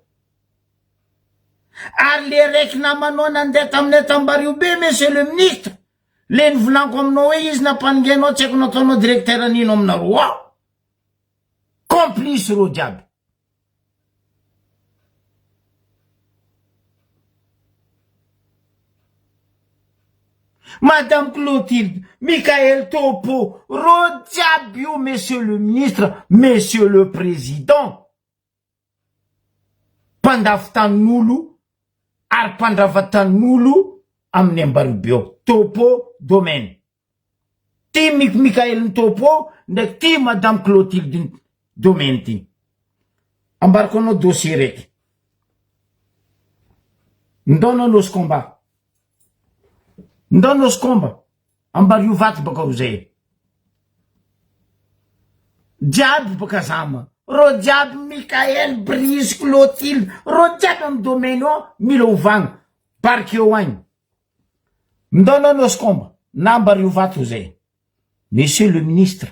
Ary le raiky namanao nandeha taminay tambario be monsieur le ministre, le nivolaniko aminao hoe izy nampanongainao tsy haiko nataonao directeur nino aminareo ao. Complice reo jiaby. Madame Clotilde, Michael Topo, reo jiaby io monsieur le ministre, monsieur le président, mpandafo tanin'olo ary mpandrava tanin'olo amin'ny Ambarobeo, Topo domaine. Ty Mik Mickaël ny Topo ndraiky ty Madame Clotilde ny domaine ty. Ambarako anao dossier raiky. Ndao anao Nosy Combat. Ndao Nosy Combat. Ambario vato baka ro zay. Jiaby baka zama. Reo jiaby Mickaël, Brice, Clotilde, reo jiaby amy domaine ao mila ovagna. Parquet agny. Ndao anao Nosy Komba na Ambariovato zay. Monsieur le ministre.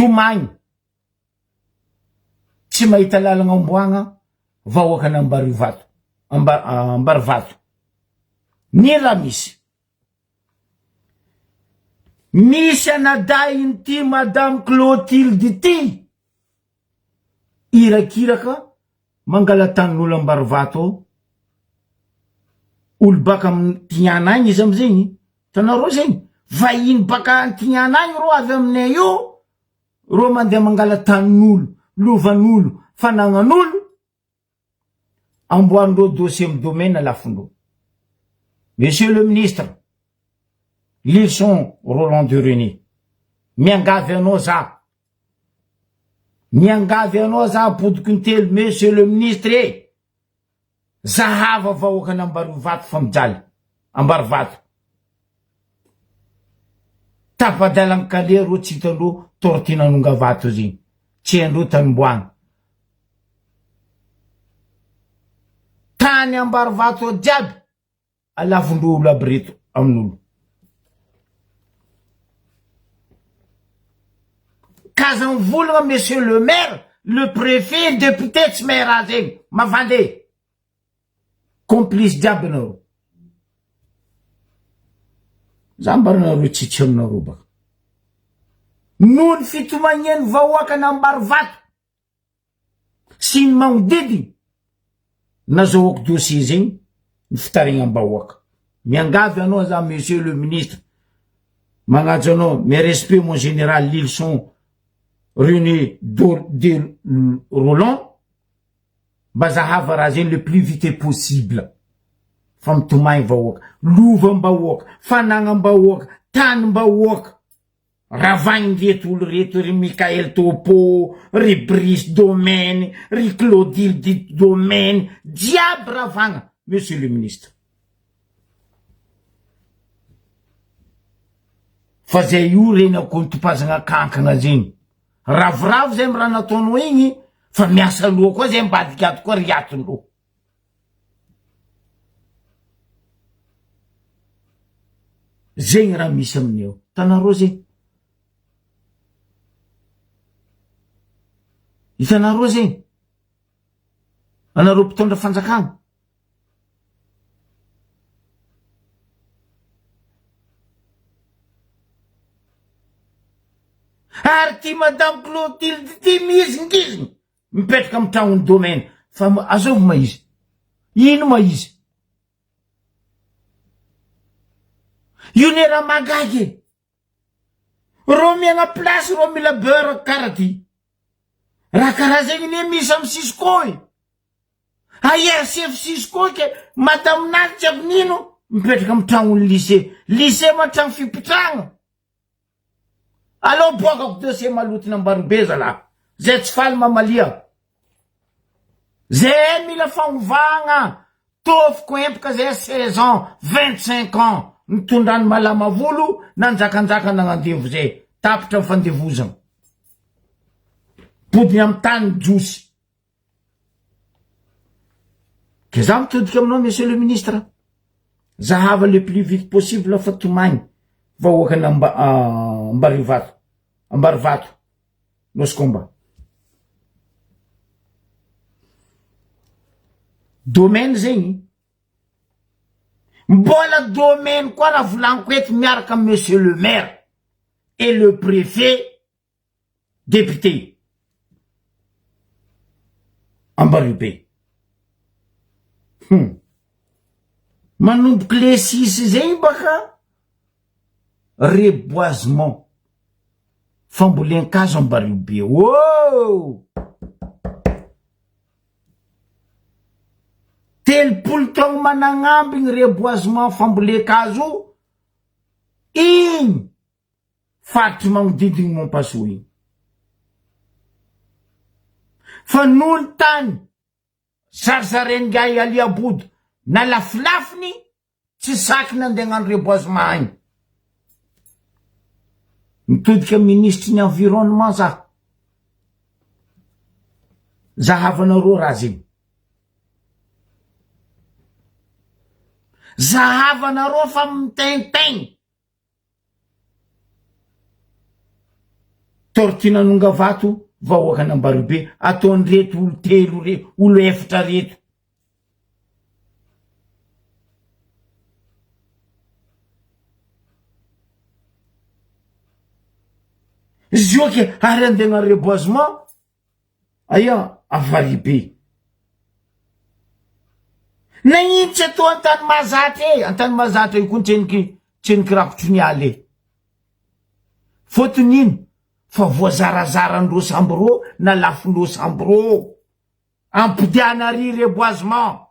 Tomagny. Tsy mahita lalagna omboagna vahoakan'Ambarivato. Ambarivato. Ny raha misy. Misy anadahin'ity Madame Clotilde ity irakiraka mangala tanin'olo Ambarivato ao. Olo baka Antignana agny izy amizegny, hitanareo zegny? Vahiny baka Antignana agny rô avy aminay io, rô mandeha mangala tanin'olo, lovan'olo, fanagnan'olo. Amboarindreo dossier am domaine lafondreo. Monsieur le ministre, Lilson Roland de René, miangavy anao za, miangavy anao za apodiko intelo, monsieur le ministre e, zahava vahoakan'Ambarivato fa mijaly, Ambarivato. Tapa-dalan-kaleha reo tsy hitandreo torty nanongavato zegny, tsy haindreo tanimboagna. Tany Ambarivato ao jiaby alavondreo olo aby reto amin'olo. Kaza mivolagna monsieur le maire, le préfet, député tsy mahay raha zegny, mavande. Complice jiaby anareo. Za mba nareo tsitsy aminareo baka. Noho ny fitomanian'ny vahoakan'Ambarivato sy ny magnodidiny nazahoako dossier zegny ny fitarignam-bahoaka. Miangavy anao za monsieur le ministre, magnaja anao, mes respects mon général Lilson René de Roland, mba zahava raha zegny le plus vite possible fa mitomagny vahoaka, lovam-bahoaka, fanagnam-bahoaka, tanim-bahoaka. Ravagny reto olo reto ry Mickaël Topo, ry Brice Domaine, ry Claudile Domaine, jiaby ravagna monsieur le ministre. Fa zay io reny ako nitopazagna kankagna zegny. Ravoravo zay amy raha nataonao igny fa miasa loha koa zay ambadika ato koa ry atondreo. Zegny raha misy aminay ao. Hitanareo zegny? Hitanareo zegny? Anareo mpitondra fanjakana. Ary ty madame Clotilde ty mihizingizigny. Mipetraka amin'ny tragnon'ny domaine fa azovy ma izy? Ino ma izy? Io ne raha mahagaga e! Reo miagna place reo mila beurre kara ty. Raha karaha zegny ne misy amy Cisco e! Aia chef Cisco ke madame nazy tsy avy nino mipetraka amy tragnon'ny lycée. Lycée ma tragno fipitrahagna. Aleo boakako dossier maloto nambarobe zalah. Zay tsy faly mamalia. Zay mila fanovagna. Tofoko empoka zay 16 ans, 25 ans nitondrany malama volo nanjakanjaka nagnandevo zay. Tapitra ny fandevozagna. Podiny amy tany jiosy. Ke za mitodika aminao monsieur le ministre, zahava le plus vite possible fa tomagny vahoakan' Ambarivato, Ambarivato, Nosy Komba. Domaine zegny, mbola domaine koa raha volaniko eto miaraka amy monsieur le maire et le préfet Député Ambariobe. Hum. Manomboky le sisy zegny baka reboisement fambolen-kazo Ambariobe. Oh! 30 taogno managnambigny reboisement fambolen-kazo igny faritry magnodidiny Mompasoa iny. Fa noho ny tany zarizaren'ingahy Ali Aboud nalafilafiny tsy saky nandeha hagnano reboisement agny. Mitodika minisitry ny environnement za. Zahavanareo raha zegny. Zahavanareo fa mitaintaigny. Tortue nanongavato vahoakan'Ambaribe ataon'ireto olo telo re olo efatra reto. Zioky ary andeha hagnano reboisement aia Avaribe. Nagnino tsy atao antany mahazatra e, antany mahazatra io koa tseniky tseniky rakotry ny ala e. Fôtony ino? Fa voazarazaran'ireo samby reo na lafon'ireo samby reo. Ampodiana ary reboisement.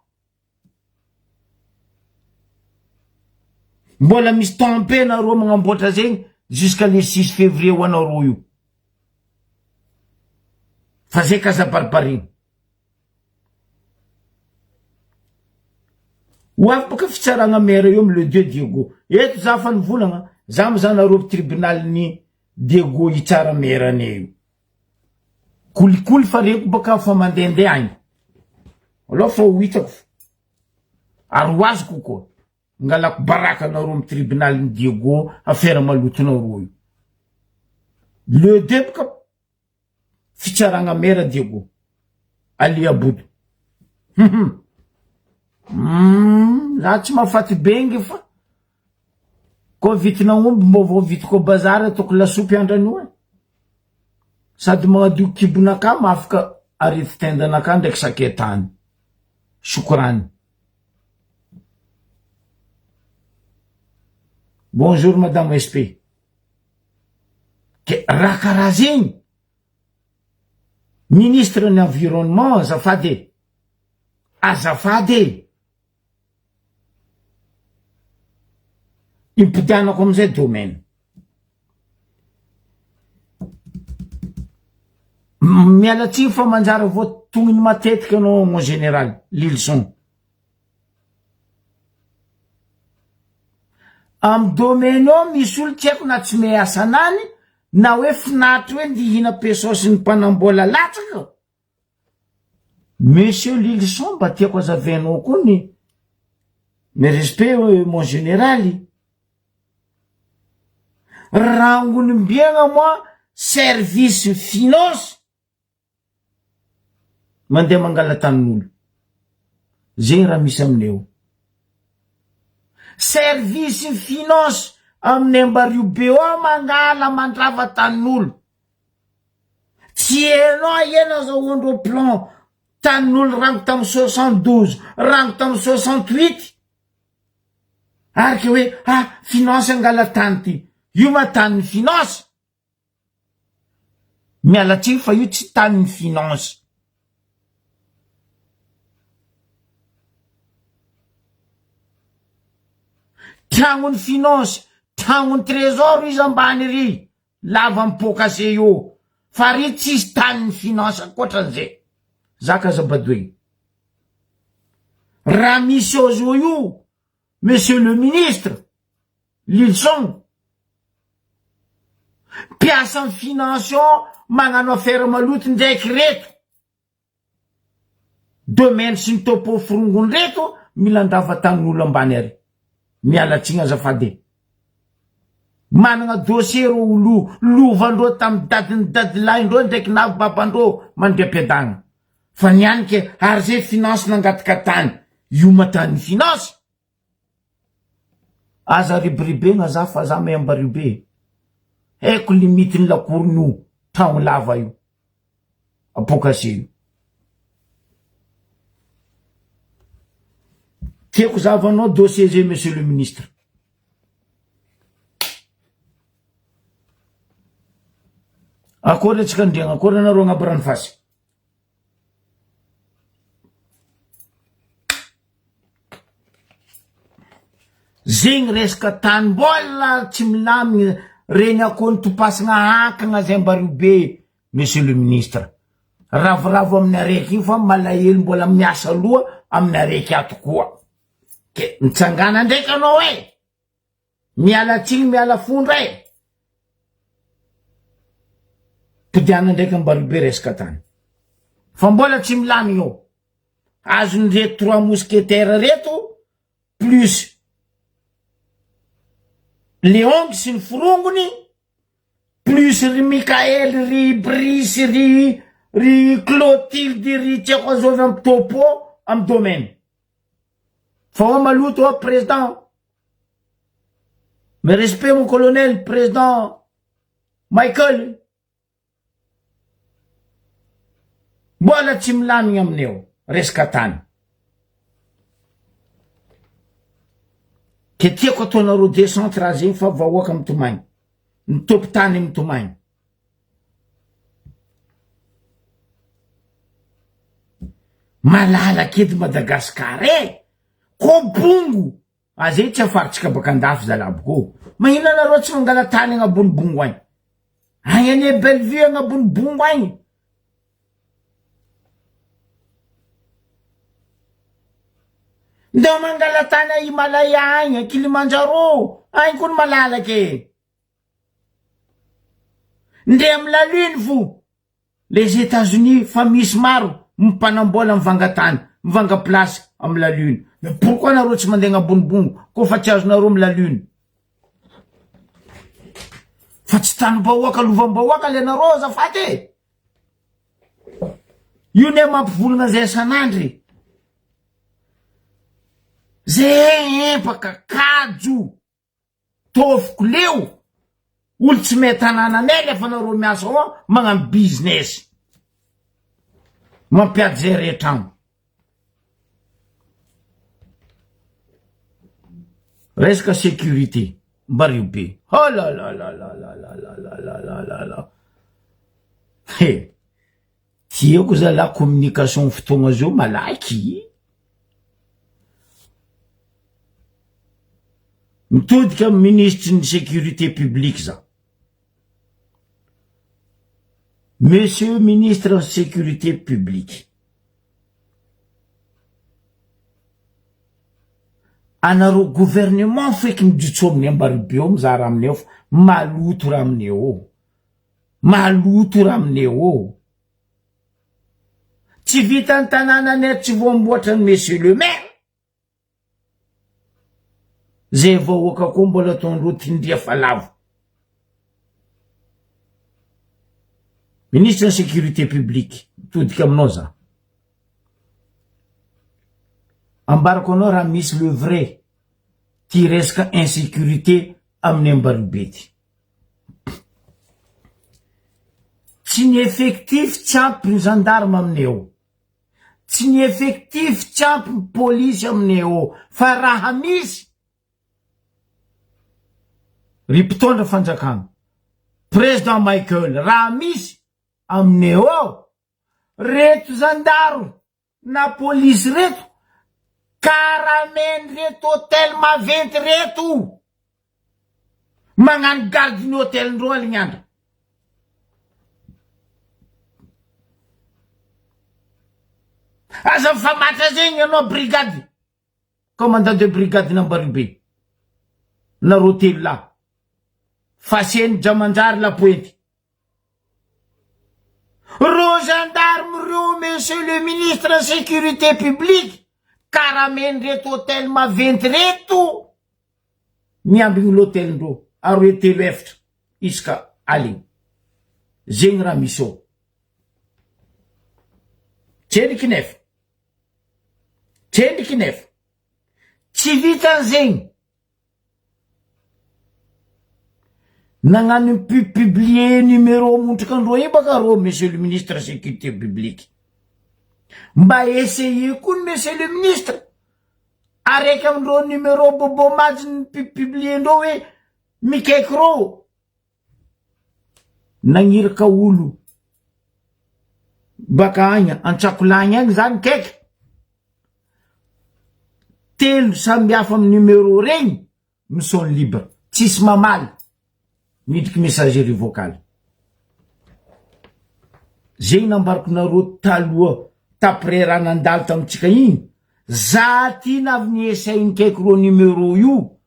Mbola misy temps be nareo magnamboatra zegny jusqu'à le 6 février ho anareo io. Fa zay ka aza baribarigna. Ho avy boka fitsaragna maire io am le 2 Diego. Eto za fa nivolagna, za mizaha nareo tribunal ny Diego hitsara maire anay io. Kolikoly fa reko baka fa mandehandeha agny. Aleo fa ho hitako fo. Ary ho azoko koa. Ngalako baraka anareo am tribunal ny Diego affaire malotonareo io. Le 2 boka Fitsaragna mera Diego. Alia Bodo. Hum hum. Za tsy mahafaty bengy fa koa vitin'aomby mbô vao vitiko bazary ataoko lasopy andranio e. Sady magnadio kibonakà mahafaka arety tendanakà ndraiky sakay tany. Chokorany. Bonjour madame SP. De raha karaha zegny, ministre ny environnement azafady e, azafady e, impodianako amizay domaine. Miala tsiny fa manjary voatognony matetiky anao mon général Lilison. Am domaine ao misy olo tsy haiko na tsy mehy asanany na hoe finaritra hoe ndy hihina pesos ny mpanambola latsaka. Monsieur Lilison mba tiako azavainao koa ny mes respect mon général. Rangonimbiagna moa service finance Mandeha mangala tanin'olo. Zegny raha misy aminay ao. Service finance aminay Ambario be ao mangala mandrava tanin'olo. Tsy hainao aia nazahoandreo plan tanin'olo rango tamin'ny 72, rango tamin'ny 68. Ary ke hoe ah finance angala tany ty. Io ma tanin'ny finance. Miala tsiny fa io tsy tanin'ny finance. Tragnon'ny finance, tragnon'ny trésor izy ambany ry, lava mipoaka se io. Fa ry tsisy tanin'ny finance ankoatran'izay. Zaka aza badoegna. Raha misy ao zao io, Monsieur le ministre, Lilson, mpiasan'ny finance ao magnano affaire maloto ndraiky reto, domaine sy ny topo forongony reto mila andrava tanin'olo ambany ary. Miala tsiny azafady e. Managna dossier reo olo lovandreo tamy dadiny dadilahin-dreo ndraiky navy babandreo mandriampiadagna. Fa nianika ary zay finance nangataka tany io ma tany finance? Aza ribiribegna za fa za mahay be. Haiko limite ny lakoron'io tragno lava io. Apokase io. Tiako zahavanao dossier zay monsieur le ministre. Akory antsika ndriagna, akory anareo agnaby ranofasy. Zegny resaka tany mbola tsy milamigny regny akoho nitopasagna hankagna zay mba rio be monsieur le ministre. Ravoravo amin'ny araiky io fa malahelo mbola miasa loha amin'ny araiky ato koa. Ke mitsangana ndraiky anao e! Miala tsiny miala fondra e! Todiana ndraiky Ambaribe resaka tany. Fa mbola tsy milamigny eo. Azon'ireto trois mousquetaires reto plus Leong sy ny forongony. Plus ry Mickaël, ry Brice, ry ry Clotilde, ry tsy haiko azovy am topo am domaine. Fa ao maloto ao président. Mes respects mon colonel, président Michael. Mbola tsy milamigna aminay ao resaka tany. Ke tiako ataonareo descente raha zegny fa vahoaka mitomagny. Ny tompon-tany mitomagny. Malalaka eto Madagascar e! Ko bongo Aza etsy afaritsika baka andafy zalahy boko. Magnino anareo tsy mangala tany agnabony bongo agny? Agny anie Bellevue agnabony bongo agny. Ndao mangala tany a Himalaya agny, a Kilimanjaro, agny koa ny malalaka e. Ndre amy la lune fo. Les Etats Unis fa misy maro mpanambola mivanga tany, mivanga place am la lune. Mais pourquoi nareo tsy mandeha agnabony bongo koa fa tsy azonareo am la lune? Fa tsy tanim-bahoaka lovam-bahoaka le nareo azafady e! Io ne mampivolagna zay isan'andro e! Zay empaka kajo. Tôfiko leo olo tsy mahay tanàna anay lefa nareo miasa ao magnano business mampiady zay rehetra agny. Resaka sécurité mba rio be oh la la la la la la la la la la la la he tiako zalahy communication fotoagna zao malaky. Mitodika amin'ny minisitry ny sécurité publique za. Monsieur ministre ny sécurité publique. Anareo gouvernement feky mijotso amin'ny ambaribe ao mizaha raha aminay ao fa maloto raha aminay ao. Maloto raha aminay ao. Tsy vitan'ny tanànanay tsy voamboatra ny monsieur le maire. Zay vahoaka koa mbola ataondreo tindria fa lavo. Ministre ny sécurité publique, mitodika aminao za. Ambarako anao raha misy le vrai ty resaka insécurité amin'ny Ambaribe ty. Tsy ny effectif tsy ampy ny gendarme aminay ao. Tsy ny effectif tsy ampy ny polisy aminay ao fa raha misy ry mpitondra fanjakana, président Michael, raha misy aminay ao reto zandaro na polisy reto karamainy reto hotel maventy reto magnano garde ny hotel ndreo alignandro. Aza mifamatra zegny ianao brigade commandant de brigade n'Ambaribe nareo telo lahy Faseny Jamanjary Lapointy Reo gendarme reo monsieur le ministre sécurité publique karameny reto hotel maventy reto miambigny l'hotel ndreo aroe telo efatra isaka aligny zegny raha misy ao tsendriky nefa tsendriky nefa tsy vitan'zegny Nagnano pu publier numéro montrika androa io baka rô monsieur le ministre sécurité publique. Mba essayer koa ny monsieur le ministre araiky amindreo numéro bobo majy ny pu publier ndreo hoe mikaiky rô. Nagniraka olo baka agny Antsakolagny agny zany kaiky telo samby hafa amy numéro regny mi-sonne libre tsisy mamaly midriky messagerie vocale zegny nambarako nareo taloha t'après raha nandalo tamitsika igny za ty navy ni-essaye nikaiky reo numéro io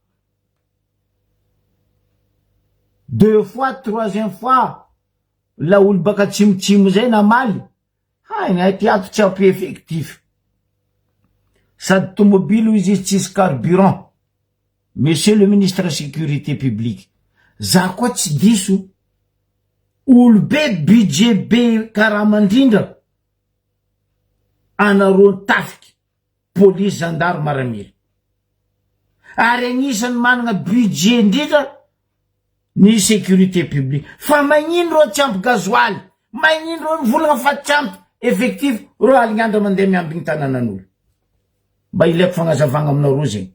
deux fois troisième fois laolo baka atsimotsimo zay namaly hay gnay ty ato tsy ampy effectif sady tomobily izy izy tsisy carburant monsieur le ministre sécurité publique za koa tsy diso. Olobe budget be karama indrindra anareo tafika, polisy, zandary, maramila. Ary agnisan'ny managna budget indrindra ny sécurité publique. Fa magnino reo tsy ampy gasoil? Magnino reo mivolagna fa tsy ampy effectif reo alignandra mandeha miambigny tananan'olo? Mba ilaiko fagnazavagna aminareo zegny.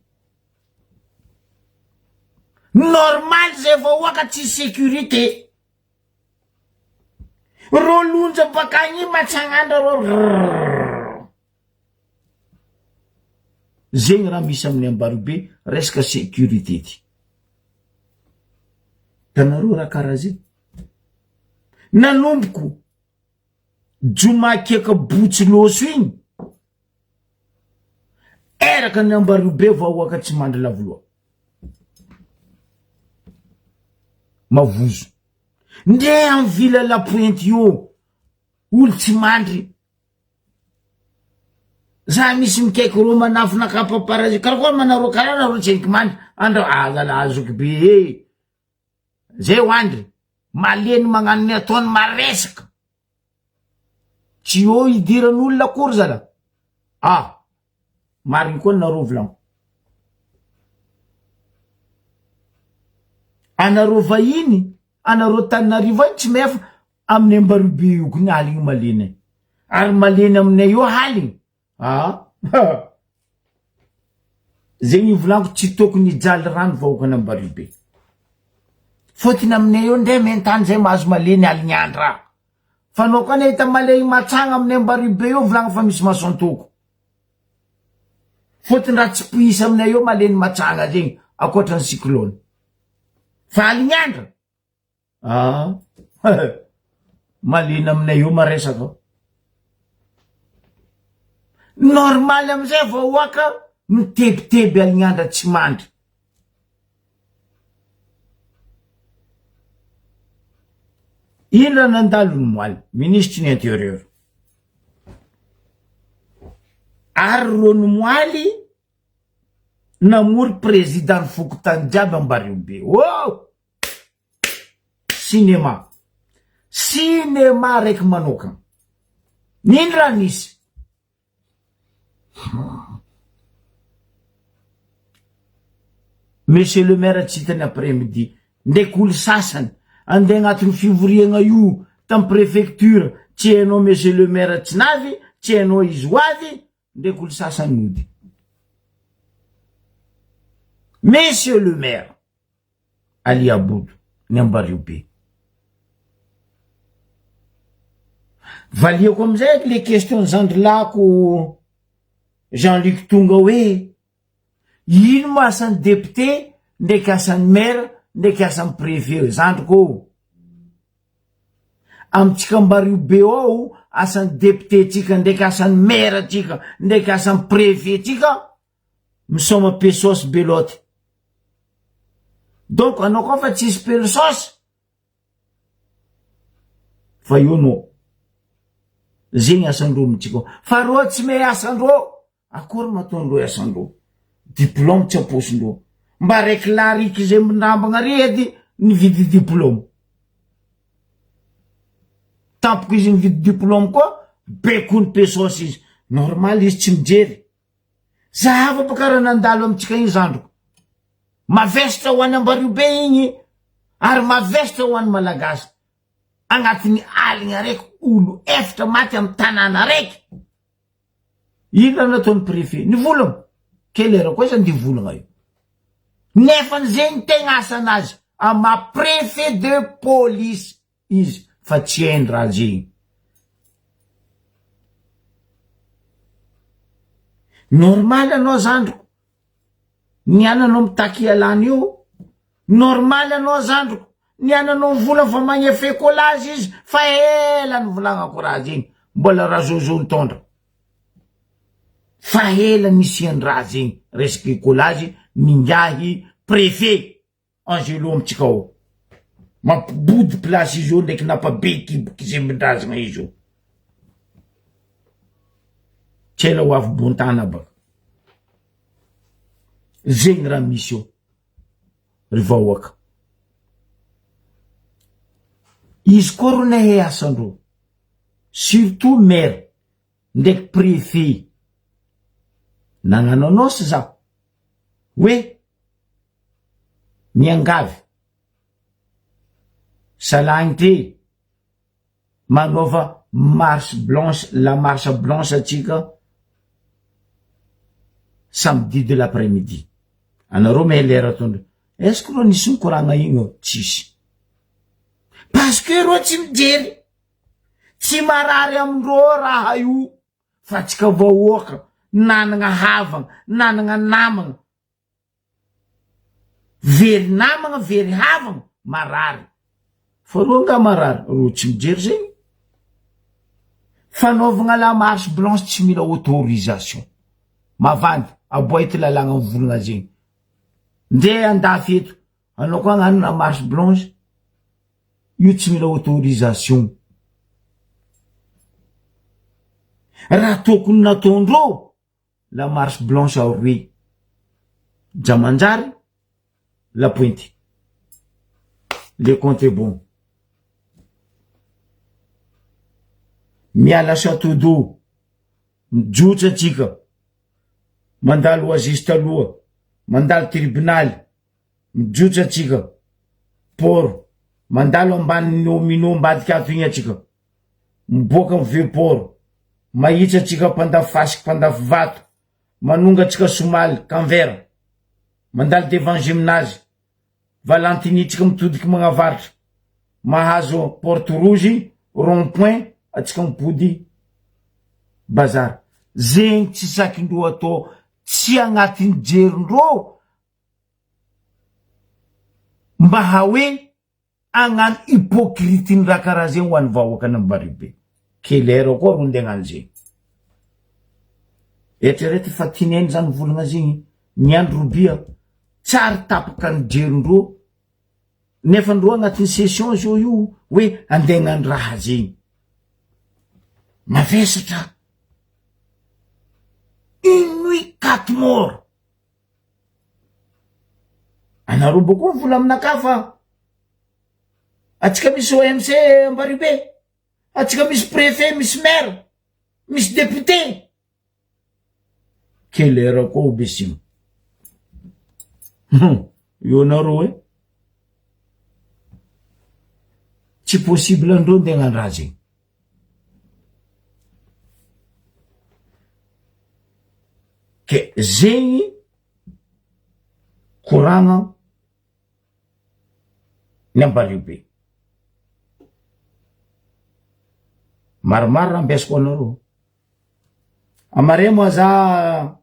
Normal zay vahoaka tsy sécurité. Reo lonja bakagny iny matsagnandra reo rrrr. Zegny raha misy amin'ny Ambaribe resaka sécurité ty. Hitanareo raha karaha zegny? Nanomboko joma kiaka botsy loso igny Eraka ny Ambariobe vahoaka tsy mandry lavoloha. Mavozo. Ndeha am villa la pointe io olo tsy mandry. Za misy mikaiky rô manafina kapa parasy karakory manareo karaha nareo tsendriky mandry andro azala zoky be e. Zay ho andry malemy magnano ny ataony maresaka. Tsy eo idiran'olona akory zala. Ah! Marigny koa nareo volagno. Anareo vahiny, anareo Tananarivo any tsy mefa amin'ny Ambarobe io ko ny aligny maleny. Ary maleny aminay io aligny. Ah! Zegny volaniko tsy tokony hijaly rano vahoakan'Ambaribe. Fôtony aminay eo ndray mentany zay mahazo maleny aligny andra. Fa anao koa nahita maleny matsagna aminay Ambaribe eo volagna fa misy mason-toko. Fôtony raha tsy poisy aminay eo maleny matsagna zegny akoatran'ny cyclone. Fa aligny andra. Ah malina aminay io maresaka. Normal amizay vahoaka mitebiteby alignandra tsy mandry. Ino raha nandalo ny moaly minisitry ny intérieur. Ary ro ny moaly namory président ny fokontany jiaby Ambariobe. Oh! Cinéma. Cinéma raiky manokana. Nino raha nisy? Monsieur le maire tsy hitany après midi. Ndraiky olo sasany andeha agnatin'ny fivoriagna io tamy préfecture tsy hainao monsieur le maire tsy navy, tsy hainao izy ho avy, ndraiky olo sasany nody. Monsieur le maire. Ali Abodo, ny Ambariobe. Valiako amizay le question zandrilako Jean Luc tonga hoe ino ma asan'ny député ndraiky asan'ny maire ndraiky asan'ny préfet zandriko ô. Amintsika Ambariobe ao asan'ny député tsika ndraiky asan'ny maire tsika ndraiky asan'ny préfet tsika misaoma pesos belote donc anao koa fa tsisy pesos fa io no zegny asandreo amitsika ao fa reo tsy mahay asandreo akory mataondreo asandreo diplôme tsy aposindreo mba raiky lariky zay mindrambagna re edy nividy diplôme tampoko izy nividy diplôme koa be koa ny pesos izy normal izy tsy mijery Zahava boka raha nandalo amintsika iny zandriko. Mavesatra ho an'i Ambariobe igny ary mavesatra ho an'ny Malagasy. Agnatin'ny aligna araiky olo efatra maty amy tanàna araiky. Ino raha nataon'ny préfet? Nivolagna. Quelle heure koa izy andeha hivolagna io? Nefany zegny tegna asanazy amy maha préfet de police. izy fa tsy hainy raha zegny. Normal anao zandriko, ny ananao mitaky ialana io, normal anao zandriko, ny ananao mivola fa magnefe collage izy fa ela nivolagnako raha zegny, mbola razozo nitondra. Fa ela nisian'ny raha zegny, resaky collage ningahy préfet. Angelo amintsika ao. Mampibody place izy io ndraiky nampabe kibo kizembindrazagna izy io. Tsy ela ho avy bontana baka. Zegny raha misy eo ry vahoaka. Izy koa ro nahay asandreo surtout maire ndraiky préfet nagnano annonce za hoe miangavy salagny te manaova marche blanche la marche blanche atsika samedi de l'après midi anareo mahay lera ataondreo est ce que reo nisy nikoragna igny eo tsisy parce que reo tsy mijery tsy marary amindreo raha io fa tsika vahoaka nanagna havagna nanagna namagna Very namagna very havagna marary fa reo nga marary reo tsy mijery zegny fanaovagna la marche blanche tsy mila autorisation mavandy aboay ty lalagna mivolagna zegny nde andafy eto anao koa agnano la marche blanche io tsy mila autorisation raha tokony nataondreo La marche blanche aroe Djamanjary, La Pointe. Le compte est bon. Miala château d'eau, mijotsa atsika, mandalo oasis taloha, mandalo tribonaly, mijotsa atsika, port, mandalo ambanin'ny omino ambadika ato igny atsika. Miboaka ny vieux port, mahitsy antsika mpandafy fasika mpandafy vato, manonga antsika somaly, canvera, mandalo devant gymnase, valantiny tsika mitodiky magnavaratra, mahazo porte rouge, rond point, antsika mipody bazar. Zegny tsy sakindreo atao, tsy agnatin'ny jerindreo mba haoe Hagnano hypocrite ny raha karaha zegny ho an'ny vahoakan'i Ambaribe. Quelle heure koa ro ndeha hagnano zegny? Eritrereto fa tineny zany volagna zegny, niandry robia, tsary tapaka ny jerindreo, nefa ndreo agnatin'ny session zao io hoe andeha hagnano raha zegny. Mavesatra. Une nuit quatre morts. Anareo bokoa mivola aminakahy fa atsika misy OMC Ambaribe, atsika misy préfet, misy maire, misy député. Quelle heure koa obesimo. Eo anareo e. Tsy possible andreo ndeha hagnano raha zegny. Ke zegny koragna ny Ambaliobe. Maromaro raha ambiasiko anareo. Amare moa za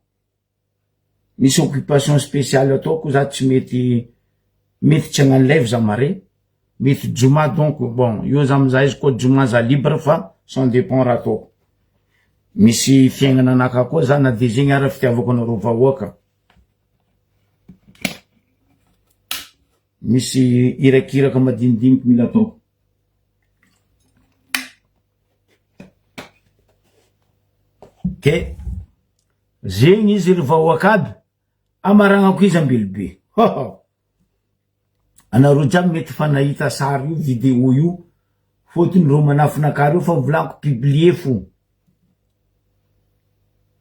Misy occupation spéciale ataoko za tsy mety mety tsy hagnano live za mare, mety joma donc bon io za mizaha izy koa joma za libre fa sans dépend raha ataoko. Misy fiaignana anaka koa za na de zegny ara fitiavako anareo vahoaka. Misy irakiraka madinidiniky mila ataoko. Ke zegny izy ry vahoaka aby, amaragnako izy Ambilobe. Hoho! Anareo jiaby mety efa nahita sary io video io, fôtony reo manafina kara reo fa volaniko publier fo.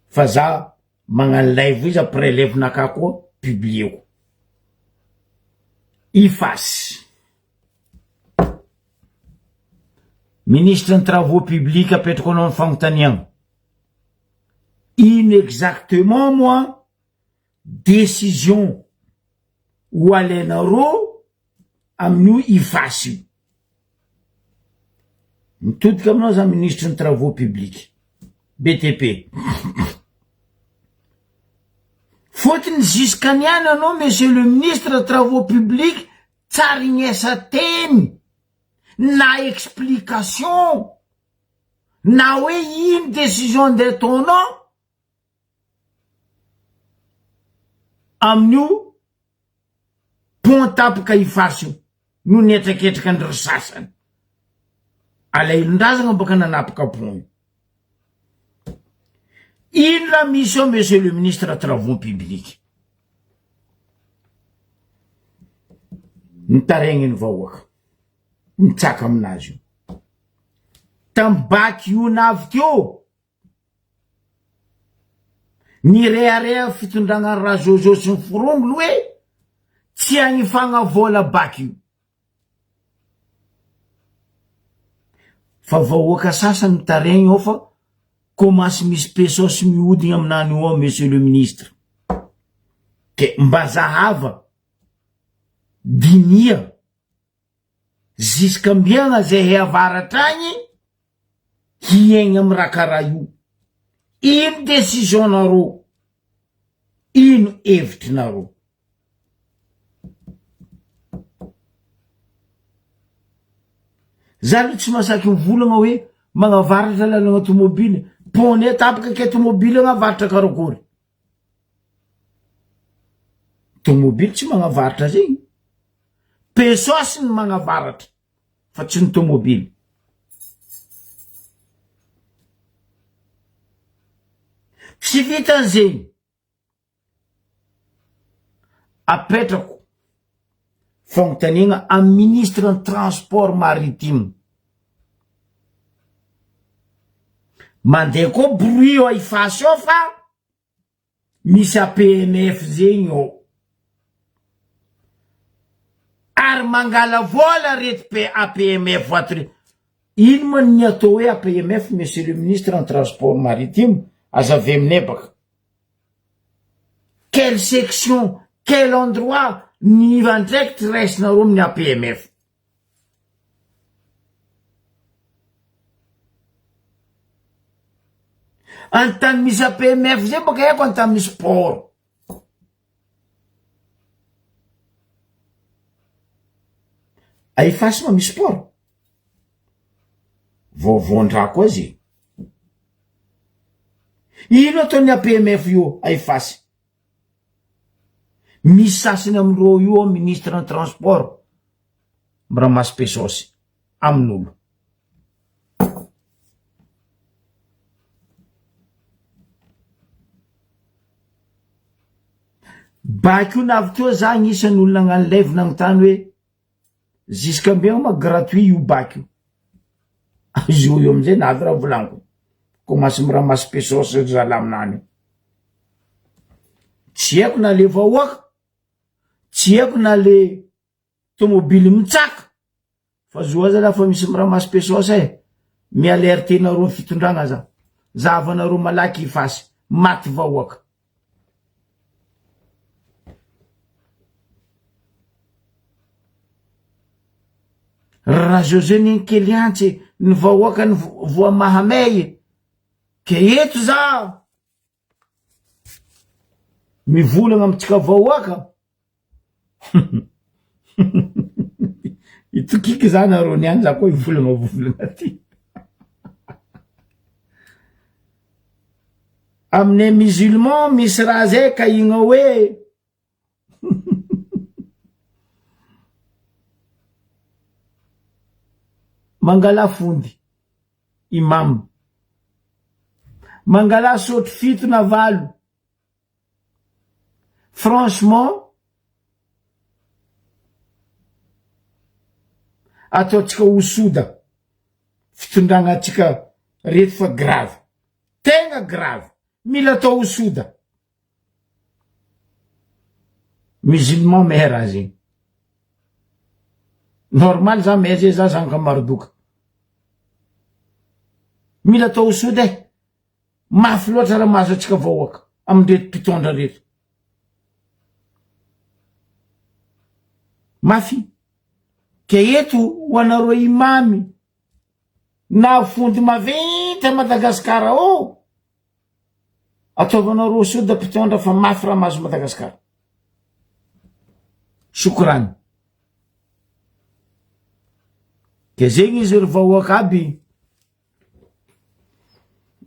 Fa za magnano live izy après live naka koa publier-ko. Ifasy. Ministre ny travaux publics apetrako anao ny fagnontaniagna. Ino exactement moa décision ho alainareo amin'io Ifasy io? Mitodika aminao za ministre ny travaux publics, BTP. Fôtony jusqu'à niany anao monsieur le ministre travaux publics Tsarignesa teny na explication na hoe ino decision ndeha ataonao amin'io pont tapaka Ifasy io no nihetraketraka an-dry sasany. Alahelon-drazagna baka nanapaka pont io. Ino raha misy eo monsieur le ministre travaux publics? Nitaraigny ny vahoaka. mitsaka aminazy io. Tam bac io navy teo, nirehareha fitondragna Rajojo sy ny forongony hoe tsy agnifagna vola bac io. Fa vahoaka sasany mitaregny ao fa commence misy pesos mihodigna aminany io ao monsieur le ministre. Ke mba zahava, diniha. Zisk'ambiagna zay avaratra agny hiaigna am raha karaha io. Ino decision nareo? Ino hevitrinareo? Za aloha tsy mahasaky mivolagna hoe magnavaratra lalagna tomobily, pont-nay tapaka ke tomobily agnavaratra karakory? Tomobily tsy magnavaratra zegny. Pesos ny magnavaratra fa tsy ny tomobily. Tsy vitan'izegny, apetrako fagnontaniagna amin'ny ministre ny transport maritime. Mandeha koa bruit ao Ifasy ao fa Misy APMF zegny ao. Ary mangala vola reto pe APMF ato reto. Ino ma ny atao hoe APMF monsieur le ministre en transport maritime? Aza avy aminay baka. Quelle section, quel endroit ny andraikitry raisinareo amin'ny APMF? Antany misy APMF zay baka haiko antany misy port. Aifasy ma misy port? Vaovaon-draha koa ze. Ino ataon'ny APMF io Aifasy? Misy sasany amindreo io ao ministre ny transport miramasy pesos amin'olo. Bakeo navy teo za agnisan'ny olona nagnano live nagnontany hoe Jusqu'à ma gratuit io bac io. Azo io amizay navy raha volagniko. Commence miramasy pesos ry zalahy aminany io. Tsy haiko na le vahoaka, tsy haiko na le tomobily mitsaka, fa zo aza lafa misy miramasy pesos e, mi-alerte nareo fitondragna za. Zahavanareo malaky ifasy, maty vahoaka. Rajose ny keliantsy ny vahoaka ny voa mahamay ke eto za mivolagna amitsika vahoaka Itokiky za nareo niany za koa hivolagna volagna ty. Aminay musulman misy raha zay ka igna hoe Mangala fondy imam. Mangala sotro fito na valo. Franchement ataontsika ho soda fitondragna antsika reto fa grave tegna grave mila atao ho soda musulman mehe raha zegny normal za mehe zay za zanaka marodoka mila atao ho soda e Mafy loatra raha mahazo antsika vahoaka amin'ireto mpitondra reto. Mafy. Ke eto ho anareo imamy na fondy maventy a Madagasikara ao, ataovanareo soda mpitondra fa mafy raha mahazo Madagasikara. Shukrani. Ke zegny izy ry vahoaka aby.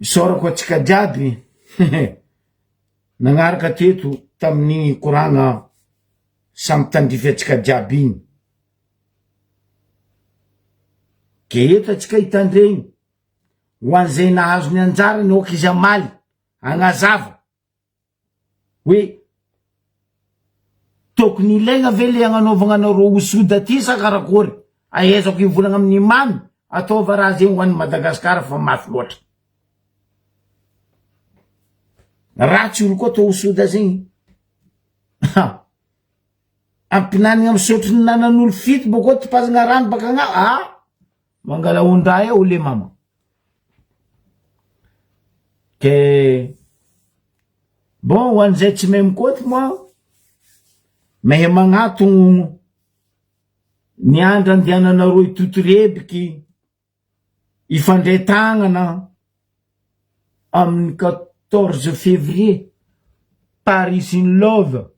Isaorako antsika jiaby nagnaraka teto tamin'igny koragna samy tandrify antsika jiaby igny. Ke eto antsika hitandregny ho an'izay nahazo ny anjarany aoka izy hamaly, hagnazava. Hoe tokony ilaigna ve le agnanaovagna anareo ho soda ty sa karakory? Ahaizako hivolagna amin'ny Mamy, ataova raha zegny ho an'i Madagascar fa mafy loatra. Ratsy olo koa atao soda zegny. Ha! Ampinanigna misotro ny nanan'olo fito bôkô topazagna rano baka agna, ah! Mangala ondraha eo le mama. Ke bon ho an'izay tsy mahay mikôty moa, mahay magnatogno ny andro andehananareo hitotorebiky, hifandray tagnana amin'ny 14 février, Paris in love,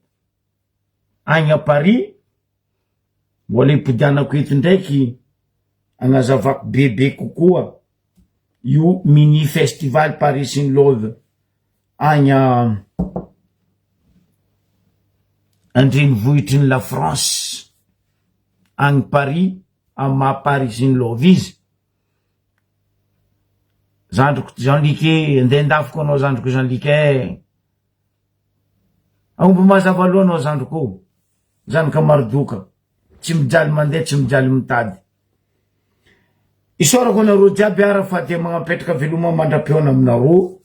agny à Paris, mbola hipodianako eto ndraiky agnazavako bebe kokoa io mini festival Paris in love agny andrenivohitry ny la France agny Paris amy maha Paris in love izy. Zandriko Jean Luc e, andeha andafiko anao zandriko Jean Luc e. Aomby mazava loha anao zandriko ô. Zanaka Mardoka, tsy mijaly mandeha, tsy mijaly mitady. Isaorako anareo jiaby ara fa dia magnapetraka veloma mandra-pihaona aminareo.